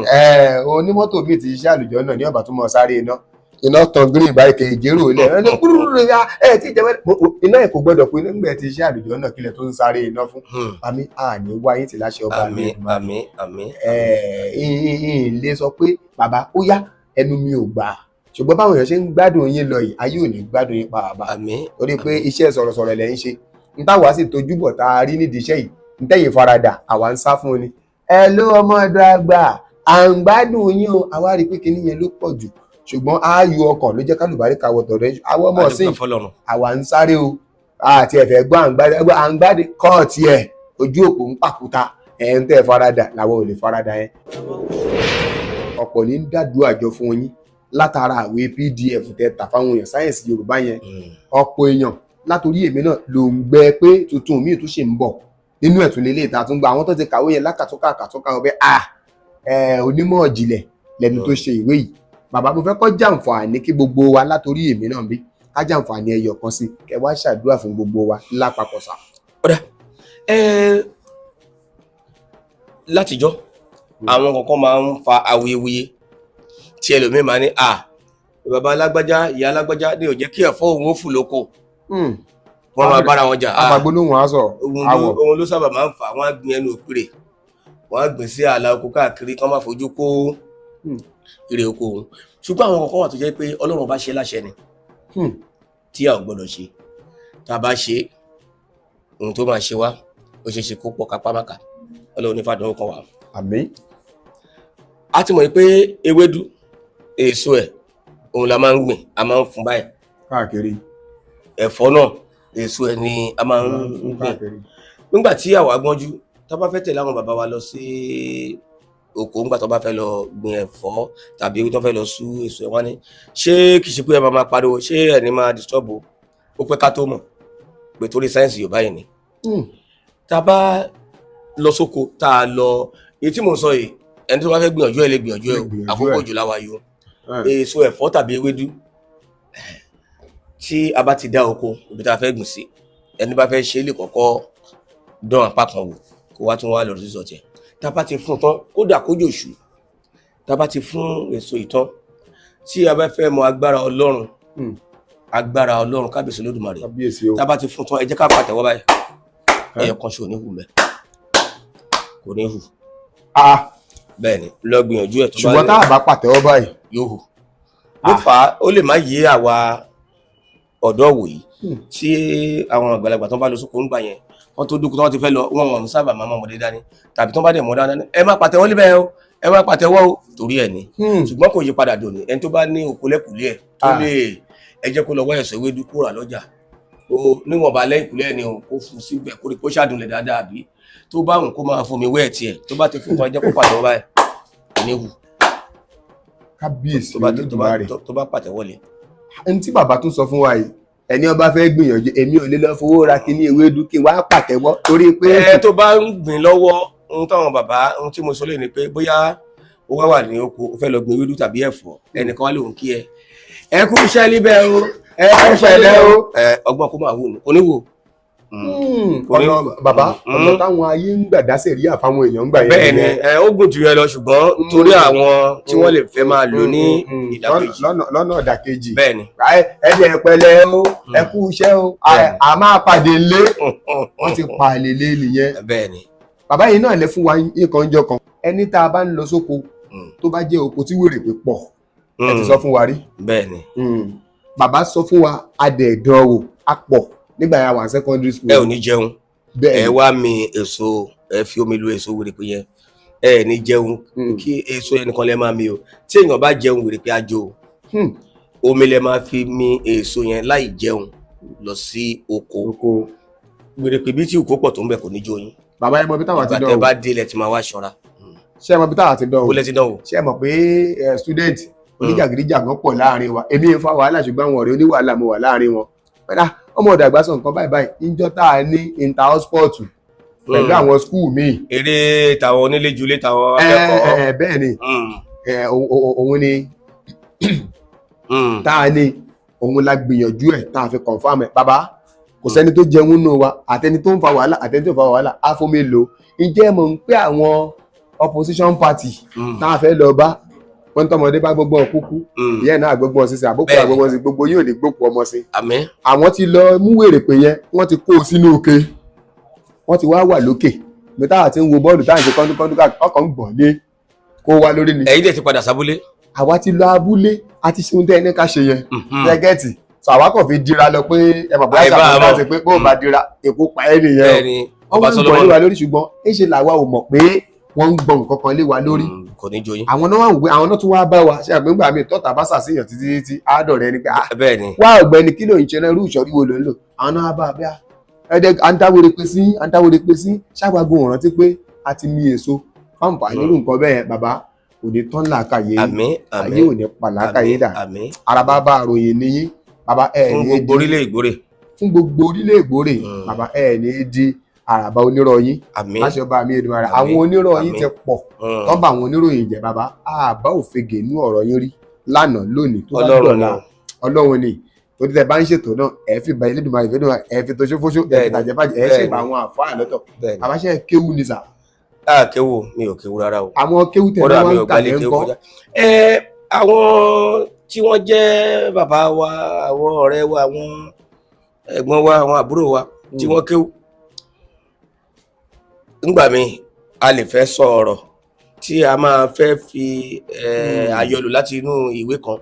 Onímọ́tò míì ti ṣiṣẹ́ àlùjọ náà ní ọ̀bà tó mọ̀ sáré iná. Iná tan green báyìí kèjérò ilẹ̀ ẹ kúrúrú ya ẹ ti jẹ iná ẹ kò gbọdọ̀ pé nígbà tí iṣẹ́ àlùjọ náà kílẹ̀ tó ń sáré iná fún. Àmì àní wáyé ti láṣẹ ọba mi. Àmín àmín. Ẹ lè sọ pé bàbá ó yá ẹnu mi ò gbà, ṣùgbọ́n báwọn èèyàn ṣe ń gbádùn yín lọ yìí, ayé ò ní gbádùn yín pa bàbá. Àmín. Torí pé iṣẹ́ sọ̀rọ̀sọ̀rọ̀ lẹ̀ ń ṣe, n táwa sì tojúbọ̀ tá a rí nídìí iṣẹ́ yìí, n tẹ̀yìn faradà àwa ń sá fún ni. Ẹ ló ọmọ ọ̀dọ̀ àgbà, à ń gbádùn yín o, àwa rí i pé kinní yẹn ló pọ̀ jù, ṣùgbọ́n ayò ọkàn ló jẹ́ kálùbáríkà wọ̀tọ̀ rẹ̀. Àwọn ọmọ ọ̀sìn àwa ń sáré o, àti ẹ̀fẹ̀ gbọ́ à ń gbádùn kọ́ọ̀tì ẹ̀ ojú òpó ń pàkúta ẹ̀ ń tẹ̀ faradà làwọn ò lè faradà yẹn. Ọ̀pọ̀ ní ń dàdú àjọ fún yín látara àwé PDF tẹ tà fáwọn èèyàn sáyẹ̀nsì Yorùbá yẹn. Ọ̀pọ̀ èèyàn látòrí èmi náà ló ń gbẹ pé tuntun míì tún ṣì ń bọ̀ nínú ẹ̀tún lélẹ̀ ìta tún gba àwọn tó ti kàwé yẹn lákàtúnkà kàtúnkà ọbẹ̀ onímọ̀ ìjìnlẹ̀ lẹni tó ṣe ìwé yìí. Bàbá mo fẹ́ kó jàǹfààní kí gbogbo wa látòrí èmi náà bí ká jàǹfààní ẹyọ kan sí kẹ wá ṣàdúrà fún gbogbo wa lápapọ̀ sá. Ọ̀dà látijọ́ àwọn kọ̀ọ̀kan máa ń fa awuyewuye tí ẹlòmíì máa ní bàbá alágbájá ìyá alágbájá ní ò jẹ́ kí ẹ̀fọ́ òun ó fù lóko, wọ́n máa bára wọn jà. Àfàgbólóhùn aṣọ àwọ̀ òun ló sábà máa ń fà, wọ́n á gbin ẹnu òpìrè, wọ́n á gbìn sí ààlà oko káàkiri kán má fojú kó èrè oko òun. Ṣùgbọ́n àwọn kọ̀ọ̀kan wà tó jẹ́ pé Ọlọ́run bá ṣe láṣẹ ni tí a ò gbọ́dọ̀ ṣe, tá a bá ṣe ohun tó máa ṣe wá ó ṣeé ṣe kó pọ̀ kápá máka. Ọlọ́run ní fàdánwò kan wà. Àmín. A ti mọ̀ pé ewédú èso ẹ̀ òun la máa ń gbìn, a máa ń fún báyìí káàkiri. Ẹ̀fọ́ náà èso ẹ̀ ni a máa ń gbìn. Nígbà tí àwa gbọ́njú tá bá fẹ́ tẹ̀lé àwọn bàbá wa lọ sí oko, ńgbà tó bá fẹ́ lọ gbìn ẹ̀fọ́ tàbí tó fẹ́ lọ sú èso ẹ̀, wọ́n ní ṣé kìí ṣe pé ẹ máa pariwo, ṣé ẹ̀ ní máa disturb o? Ó pẹ́ ká tó mọ̀ pé torí sáyẹ́nsì Yorùbá yìí ni. Tá a bá lọ sóko tá a lọ, èyí tí mò ń sọ yìí, ẹni tó bá fẹ́ gbìyànjú ẹ lè gbìyànjú ẹ o, àkókò jù láwa yìí o. Èso ẹ̀fọ́ tàbí ewédú tí a bá ti dá oko ibi tá a fẹ́ gbìn sí, ẹni bá fẹ́ ṣe é lè kọ́kọ́ dán apá kan wò kó wá tún wá lọ sí sọ̀tẹ̀. Tá a bá ti fún tán, kódà kójò ṣù, tá a bá ti fún èso ìtàn, tí a bá fẹ́ mọ agbára Ọlọ́run, agbára Ọlọ́run kábíyèsí Olódùmarè, tá a bá ti fún tán, ẹ jẹ́ ká pàtẹ́wọ́ báyìí, ẹyọ kan ṣe ò ní hù mẹ́, kò ní hù. Bẹ́ẹ̀ ni, lọ gbìyànjú ẹ̀ tó bá ṣùgbọ́n tá a bá pàtẹ́wọ́ báyìí yóò hù. Ló fà á, ó lè má yé àwa ọ̀dọ́ wòyí tí àwọn àgbàlagbà tó ń bá lọ sóko ń gbà yẹn, wọ́n tó dúkú tó wọ́n ti fẹ́ lọ, wọ́n wọ́n sábà máa mọ́ ọmọdé dání, tàbí tó bá dẹ̀ mọ́ dání, ẹ má pàtẹ́wọ́ níbẹ̀ o, ẹ má pàtẹ́wọ́ o, torí ẹ̀ ni. Ṣùgbọ́n kò yí padà dòní, ẹni tó bá ní oko lẹ́kùlé ẹ̀ tó lè ẹ jẹ́ kó lọ wá ẹ̀sọ́ ewédú kó rà lọ́jà, o níwọ̀nba lẹ́kùlé ẹ̀ ni o, kó fún síbẹ̀ kó rí kó ṣàdùnlẹ̀ dáadáa, àbí tó bá wùn kó máa fún mi wẹ́ẹ̀ tiẹ̀, tó bá ti fún kan ẹ jẹ́ kó pàtẹ́wọ́ báyìí, kò ní hù. Kábíyèsí Olódùmarè. Tó bá pàtẹ́wọ́ lé. Ẹni tí bàbá tún sọ fún wa yìí, ẹni ọba fẹ́ gbìyànjú, èmi ò lè lọ fowó ra kíní ewédú kí wàá pàtẹ́wọ́ torí pé. Ẹ tó bá ń gbìn lọ́wọ́, ohun táwọn bàbá, ohun tí mo sọ lé ni pé bóyá ó wá wà ní oko, ó fẹ́ lọ gbìn ewédú tàbí ẹ̀fọ́, ẹnìkan wá lóhùn kí ẹ ẹ kú iṣẹ́ níbẹ̀ o, ẹ kú iṣẹ́ níbẹ̀ o, ọgbọ́n kó máa wù ní oníwò. Ọ̀nà bàbá, ọ̀nà táwọn ayé ń gbà dá sẹ̀ríà fáwọn èèyàn ń gbà yẹn. Bẹ́ẹ̀ ni, ó gùn jù yẹn lọ, ṣùgbọ́n torí àwọn tí wọ́n lè fẹ́ máa lò ní ìdàkejì. Lọ́nà ìdàkejì. Bẹ́ẹ̀ ni. Ẹ jẹ́ pẹ̀lẹ́ o, ẹ kú iṣẹ́ o, a máa pàdé lé, wọ́n ti pa àlè lé nìyẹn. Bẹ́ẹ̀ ni. Bàbá yìí náà lè fún wa nǹkan jọ kan. Ẹni tá a bá ń lọ sóko tó bá jẹ́ oko tí wèrè pé pọ̀, ẹ ti sọ fún wa rí. Bẹ́ẹ̀ ni. Bàbá sọ fún wa, adẹ̀dánwò a pọ̀ nígbà yà wà secondary school. Ẹ ò ní jẹun, ẹ wá mi èso, ẹ fi omi lu èso wèrè pé yẹn, ẹ ní jẹun, kí èso yẹn nìkan lẹ máa mi o. Tí èèyàn bá jẹun wèrè pé ajo, Omi lẹ máa fi mi èso yẹn láì jẹun lọ sí oko. Oko. Wèrèpè bí tí òkú pọ̀ tó ń bẹ̀ kò ní jó yín. Bàbá, ẹ mọ bí táwọn ti Ìgbà dán tẹ o. bá délẹ̀ tí máa wá ṣọ́ra. Ṣé ẹ mọ bí táwọn ti dán o? Ó lẹ ti dán o. Ṣé ẹ mọ̀ pé student oníjàgídíjàgan pọ̀ láàrin wa? Èmi ń fa wàhálà, ṣùgbọ́n àwọn ọ̀rẹ́ oníwàhálà mo wà láàrin wọn. Pẹ̀lá ọmọ ọ̀dà àgbà sọ nǹkan báyìí báyìí níjọ́ tá a ní inter sport pẹ̀lú àwọn school míì. Eré tàwọn onílé julé tàwọn ẹ akẹ́kọ̀ọ́. ẹ bẹ́ẹ̀ ni. Ẹ òun ni tá a ní òun la gbìyànjú ẹ̀ tá a fi confirm ẹ̀. Bàbá, kò sẹ́ni tó jẹun nù wa, àtẹni tó ń fa wàhálà, àtẹni tó ń fa wàhálà, á fún mi lò. Ǹjẹ́ ẹ mọ̀ ń pé àwọn opposition party tá a fẹ́ lọ bá wọ́n, tọmọdé bá gbogbo ọkúkú, ìyá ẹ̀ náà gbogbo ọsìn àbókù àgbogbo ọsìn, gbogbo yóò lè gbókù ọmọ sí. Àmín. Àwọn ti lọ mú wèrè pé yẹn, wọ́n ti kó o sínú òkè, wọ́n ti wá wà lókè bí táwa ti ń wo bọ́ọ̀lù, táà ń ṣe kọ́ńdúkọ́ńdú káàkiri, ọkàn ń gbọ̀n lé kó wá lórí ni. Ẹ̀yin dẹ̀ ti padà sábúlé. Àwa ti lọ abúlé, a ti ṣe ohun tẹ́ ẹ ní ká ṣe yẹn. Gẹ́gẹ́tì sọ, àwa kàn fi dira lọ pé ẹ mọ̀ bóyá Àìbá ṣàkóso àmọ́. láti pé bó o bá dira, èkó pa ẹ́ nìyẹn o. Bẹ́ẹ̀ni. Wọ́n Ọba wá ń gbọ̀n lé Solomon. wa lórí, ṣùgbọ́n ńṣe làwa ò mọ̀ pé wọ́n ń gbọ̀n nǹkan kan lé wa lórí. Kò ní jó yín. Àwọn náà wà wò pé àwọn náà tún wá bá wa ṣe àgbéǹgbà mi tọ́ta bá ṣàṣeyàn títí títí àádọ́rẹ́ ni pé ah, Bẹ́ẹ̀ni. wá ọ̀gbẹ́ni, kí ló ń ṣe náà? Irú ìṣọ́rí wo ló ń lò? Àwọn náà bá a bí a ẹdẹ àǹtáwèrè pé sí, àǹtáwèrè pé sí ṣàgbàgbọ́ òrántí pé a ti mi èso fáǹfà nírú nǹkan bẹ́ẹ̀. Bàbá, kò ní tán làákàyè yín. Àmín. Ayé Àmín. ò ní pa làákàyè dà. Àmín. Ara bá bá àròyìn níyín, bàbá, ẹ Fún ní gbogbo di orílẹ̀ ìgbórè. Fún gbogbo orílẹ̀ ègbórè. Bàbá, ẹ ní di àràbà onírọ̀ yín Àmín. láṣẹ ọba mi Èdùmàrè. Àmín. Àwọn onírọ̀ yín Àmín. ti pọ̀ tọ́ bá àwọn oníròyìn jẹ́. Bàbá, àbá òfegè inú ọ̀rọ̀ yín rí lánàá, lónìí, tó bá Ọlọ́run dọ̀la. ni. Ọlọ́run ni, torí tẹ bá ń ṣètò náà, ẹ fi ba Elédùmarè fẹ́ dùn, ẹ fi toṣó fóṣó, ẹ fi tàjẹ́ bàjẹ́, ẹ ṣèbà àwọn àfáà lọ́tọ̀. Bẹ́ẹ̀ni. Bàbá, ṣe kéwú ni sà? A kéwù, mi ò kéwù rárá o. Àwọn kéwú tẹ Kódà náà mi wá ò ń kà gbalẹ̀ lẹ́ ń kéwù kọ́. kọjá. Ẹ àwọn tí wọ́n jẹ́ bàbá wa, àwọn ọ̀rẹ́ wa, àwọn ẹ̀gbọ́n wa, àwọn àbúrò wa tí wọ́n kéwù, ńgbà mi a lè fẹ́ sọ ọ̀rọ̀ tí a máa fẹ́ fi àyọlò láti inú ìwé kan.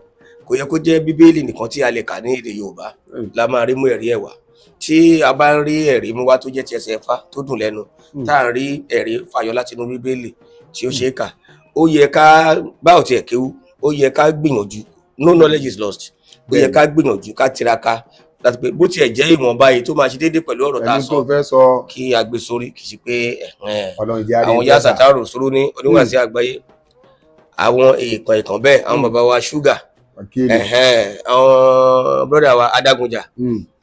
Kò yẹ kó jẹ́ Bíbélì nìkan tí a lè kà ní èdè Yorùbá la máa rí mú ẹ̀rí ẹ̀ wá. Tí a bá ń rí ẹ̀rí mú wá tó jẹ́ ti ẹsẹ̀ Ifá tó dùn lẹ́nu, tá à ń rí ẹ̀rí fàyọ láti inú Bíbélì tí ó ṣe é kà, ó yẹ ká bá ò tiẹ̀ kéwú, ó yẹ ká gbìyànjú. No knowledge is lost. Ó yẹ ká gbìyànjú, ká tiraka láti pé bó tiẹ̀ jẹ́ ìwọ̀nba yìí tó máa ṣe déédéé pẹ̀lú ọ̀rọ̀ tá a Pẹ̀lú tó sọ fẹ́ sọ. kí a gbé sórí, kì í ṣe pé ẹ̀hẹ́n. Ọlọ́run jẹ́ àrí Àwọn ìjọba. yá sàtàrò sóró ní oníwàásí àgbáyé, àwọn èèkàn èèkàn bẹ́ẹ̀, àwọn bàbá wa ṣúgà, Wákìlì. ẹ̀hẹ́n, àwọn brọ́dà wa adágúnjà,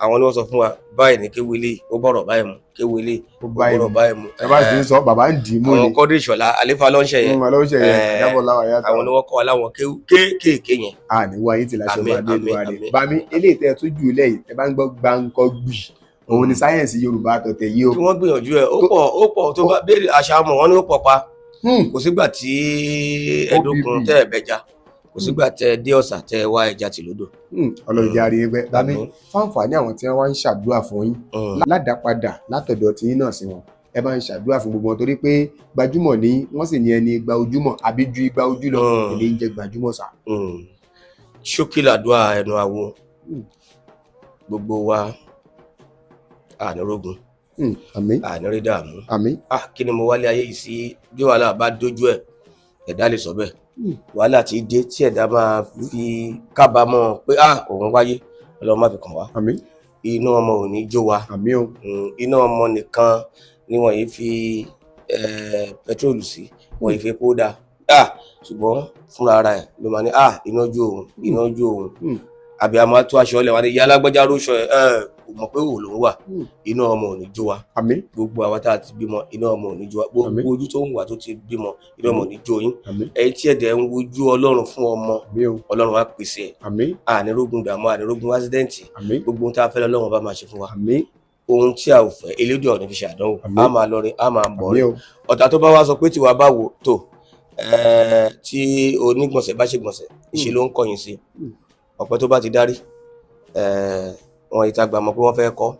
àwọn ni wọ́n sọ fún wa báyìí ní kéwìlì ó bọ̀rọ̀ báyìí mu, kéwìlì Ó ó báyìí bọ̀rọ̀ mu. báyìí mu. Ẹ bá sì ń sọ, bàbá ń dì í mú ni. Àwọn kọ́dé ìṣọ̀lá àlefa lọ́nṣẹ̀ yẹn. Ọlọ́run ṣe yẹn. Àdábọ̀ láwà yàtọ̀. Àwọn ni wọ́n kọ́ wa láwọn kéwù kéékèèké yẹn. A ní wáyé tí láṣọ Àmín, bá dé àmín, ìlú àrè. àmín. Bámi, eléyìí tẹ́ ẹ tún jù lẹ́yìn, ẹ bá ń gbọ́ gbáǹkọ́ gbì, òun ni sáyẹ̀nsì Yorùbá tọ̀tẹ̀ yìí o. Kí wọ́n gbìyànjú ẹ̀, ó pọ̀, ó pọ̀. Tó bá béèrè àṣà mọ̀ wọ́n ní ó pọ̀ pa. Kò sígbà tí ẹ̀dókun OPP. tẹ́ ẹ̀ bẹja, kò sígbà tẹ́ ẹ dé ọ̀sà tẹ́ ẹ wá ẹja tì lódò. Ọlọ́run jẹ́ àrí ẹgbẹ́. Bámi, Àmín. fáǹfààní àwọn tí wọ́n wá ń ṣàdúrà fún yín ládàpadà látọ̀dọ̀ tí yín náà sí wọn, ẹ bá ń ṣàdúrà fún gbogbo wọn, torí pé gbajúmọ̀ ní wọ́n sì ní ẹni igba ojúmọ̀ àbí ju igba ojú lọ èmi ń jẹ́ gbajúmọ̀ sà. Ṣókí làdúrà ẹnu àwo. Gbogbo wa, ànírógun, Àmín. ànírí dààmú. Àmín. Ah, kí ni mo wálé ayé yìí sí? Bí wàhálà bá dójú ẹ, ẹ̀dá lè sọ bẹ́ẹ̀. Wàhálà tí dé tí ẹ̀dá máa fi kábàámọ̀ pé ah, òun wáyé, Ọlọ́run má fi kàn wá. Àmín. Iná ọmọ ò ní jó wa. Àmín o. Iná ọmọ nìkan ni wọ́n yìí fi pẹtrólù sí, wọ́n yìí fi epo dá. Ah, ṣùgbọ́n fúnra ara ẹ̀ ló máa ní ah, iná jó òun, iná jó òun. Àbí a máa tó aṣọ ọlẹ̀ wọn ni ìyá alágbájá róṣọ ẹ ẹ kò mọ̀ pé òun lòún wà. Iná ọmọ ò ní jó wa. Àmín. Gbogbo àwa tá a ti bímọ, iná ọmọ ò ní jó wa. Gbogbo ojú tó ń wà tó ti bímọ, iná ọmọ ò ní jó yín. Àmín. Ẹ̀yin tí ẹ̀dẹ̀ ń wojú Ọlọ́run fún ọmọ, Àmín o. Ọlọ́run á pèsè ẹ̀. Àmín. Ànírógun dààmú, ànírógun accident. Àmín. Gbogbo ohun tá a fẹ́ lọ́lọ́run bá máa ṣe fún wa. Àmín. Ohun tí a ò fẹ́, Elédùà ò ní fi ṣe àdánwò. Àmín. A máa lọ rí, a máa bọ̀ rí. Àmín o. Ọ̀tá tó bá wá sọ pé tiwa bá wò tó, tí onígbọ̀nsẹ̀ bá ṣe gbọ̀nsẹ̀, ìṣe ló ń kọ̀yìn sí. Ọ̀pẹ tó bá ti dárí, wọn ìta gbà mọ̀ pé wọ́n fẹ́ kọ́.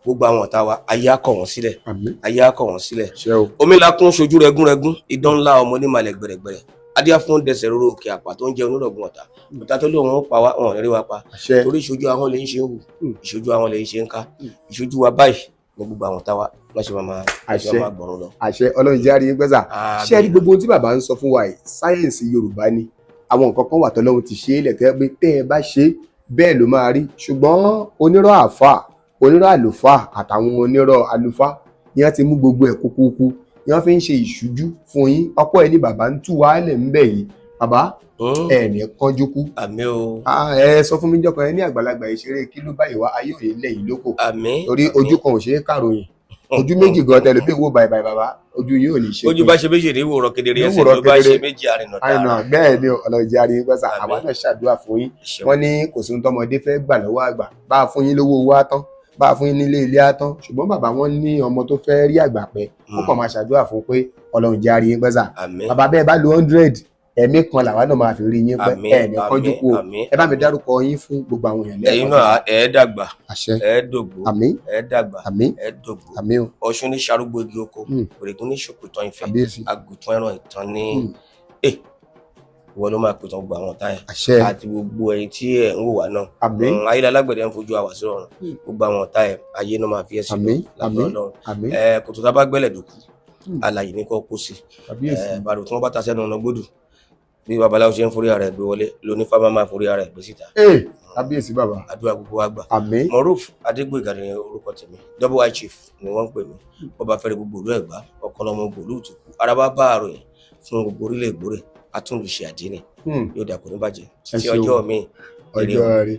Gbogbo àwọn ọ̀tá wa, ayé á kọ̀ wọ́n sílẹ̀. Àmín. Ayé á kọ̀ wọ́n sílẹ̀. Ṣé o. Omi lakún ṣojú rẹgúnrẹgún, idán ńlá ọmọ onímàlẹ̀ gbẹ̀rẹ̀gbẹ̀rẹ̀, adíá fún dẹsẹ̀ róró òkè àpà tó ń jẹ onírọ̀gùn ọ̀tá. Ọ̀tá tó lóun ó pa wá, wọn ò ní rí wa pa. Àṣẹ. Torí ìṣojú àwọn lè ń ṣe ń hù, ìṣojú àwọn lè ń ṣe ń ká. Ìṣojú wa báyìí ní gbogbo àwọn táwa wọ́n ṣe máa Àṣẹ. máa gbọ̀run lọ. Àṣẹ. Ọlọ́run jẹ́ àrí ẹgbẹ́ sà. Ṣé ẹ rí gbogbo ohun tí bàbá ń sọ fún wa yìí, sáyẹ̀nsì Yorùbá ni. Àwọn nǹkan kan wà tọ́lọ́run ti ṣe é lẹ̀ tẹ́ pé tẹ́ ẹ bá ṣe é bẹ́ẹ̀ ló máa rí. Ṣùgbọ́n onírọ́ àáfàá, onírọ́ àlùfáà àtàwọn onírọ́ àlùfáà ni wọ́n ti mú gbogbo ẹ̀ kúkúkú ni wọ́n fi ń ṣe ìṣújú fún yín. Ọ̀pọ̀ ẹ̀ ní bàbá ń tú wàhálẹ̀ ń bẹ̀ yìí. Bàbá, ẹ̀ ní kánjú kú. Àmín o. Ẹ sọ fún mi jọkàn ẹ ní àgbàlagbà ìṣeré kí ló báyìí wá ayé òye lẹ̀ yìí lóko. Àmín. Torí ojú kan ò ṣeé kàròyìn, ojú méjì gan tẹlẹ bí wo bàìbàì bàbá, ojú yìí ò ní ṣe. Ojú bá ṣe méjì ní ìwòrán kedere, ẹsẹ̀ ló bá ṣe méjì àrìnà tààrà. Bẹ́ẹ̀ ni, Ọlọ́run jẹ́ àrí gbọ́sà. Àwa náà ṣàdúrà fún yín. Wọ́n ní kò sí ohun tọmọdé fẹ́ gbà lọ́wọ́ àgbà, bá a fún yín lówó owó á tán, bá a fún yín nílé ilé á tán, ṣùgbọ́n bàbá wọn ní ọmọ tó fẹ́ rí àgbà pẹ́, ó kàn máa ṣàdúrà fún pé Ọlọ́run jẹ́ àrí gbọ́sà. Bàbá, bẹ́ẹ̀ bá lo 100 ẹ̀mí kan làwa náà máa fi rí yín pẹ́, ẹ̀ ní kánjú kú o. Ẹ bá mi dárúkọ yín fún gbogbo àwọn èèyàn lẹ́ẹ̀kan. Ẹ̀yin náà ẹ dàgbà. Àṣẹ. Ẹ dògbò. Àmín. Ẹ dàgbà. Àmín. Ẹ dògbò. Àmín o. Ọ̀ṣun ní sarúgbó igi oko, Òrègùn ní ṣòkòtàn Ifẹ̀, àgùntàn ẹran ìtàn ní ìwọ ló máa pètàn gbogbo àwọn ọ̀tá ẹ̀ àti gbogbo ẹ̀yin tí ẹ̀ ń wò wá náà. Àmín. Ayé alágbẹ̀dẹ ń fojú àwà sí ọ̀run, gbogbo àwọn ọ̀tá ẹ̀ ayé náà máa fi ẹ̀ sí lábẹ́ Ọlọ́run. Kòtò tá a bá gbẹ́lẹ̀ dòkú, alàyè ní kò kó sí. Bàrò tí wọ́n bá ta sẹ́nu ọ̀nà gbódù, bí babaláwo ṣe ń forí ara ẹ̀ gbé wọlé lónífá máa forí ara ẹ̀ gbé síta. Kábíyèsí bàbá. Àdúrà gbogbo wa gbà. Àmín. Moruf Adégbóyèga ni orúkọ tèmi, Double I Chief ni wọ́n ń pè mí. Ọba fẹ́rẹ̀ gbogbo ìlú Ẹ̀gbá, ọ̀kan lọ́mọ gbòòlù òtùkú, araba bá àròyìn fún gbogbo orílẹ̀ Ìgbórè, atúnlùṣe àdínì yóò dà kò ní bàjẹ́ títí ọjọ́ mi. Ọjọ́ rẹ̀.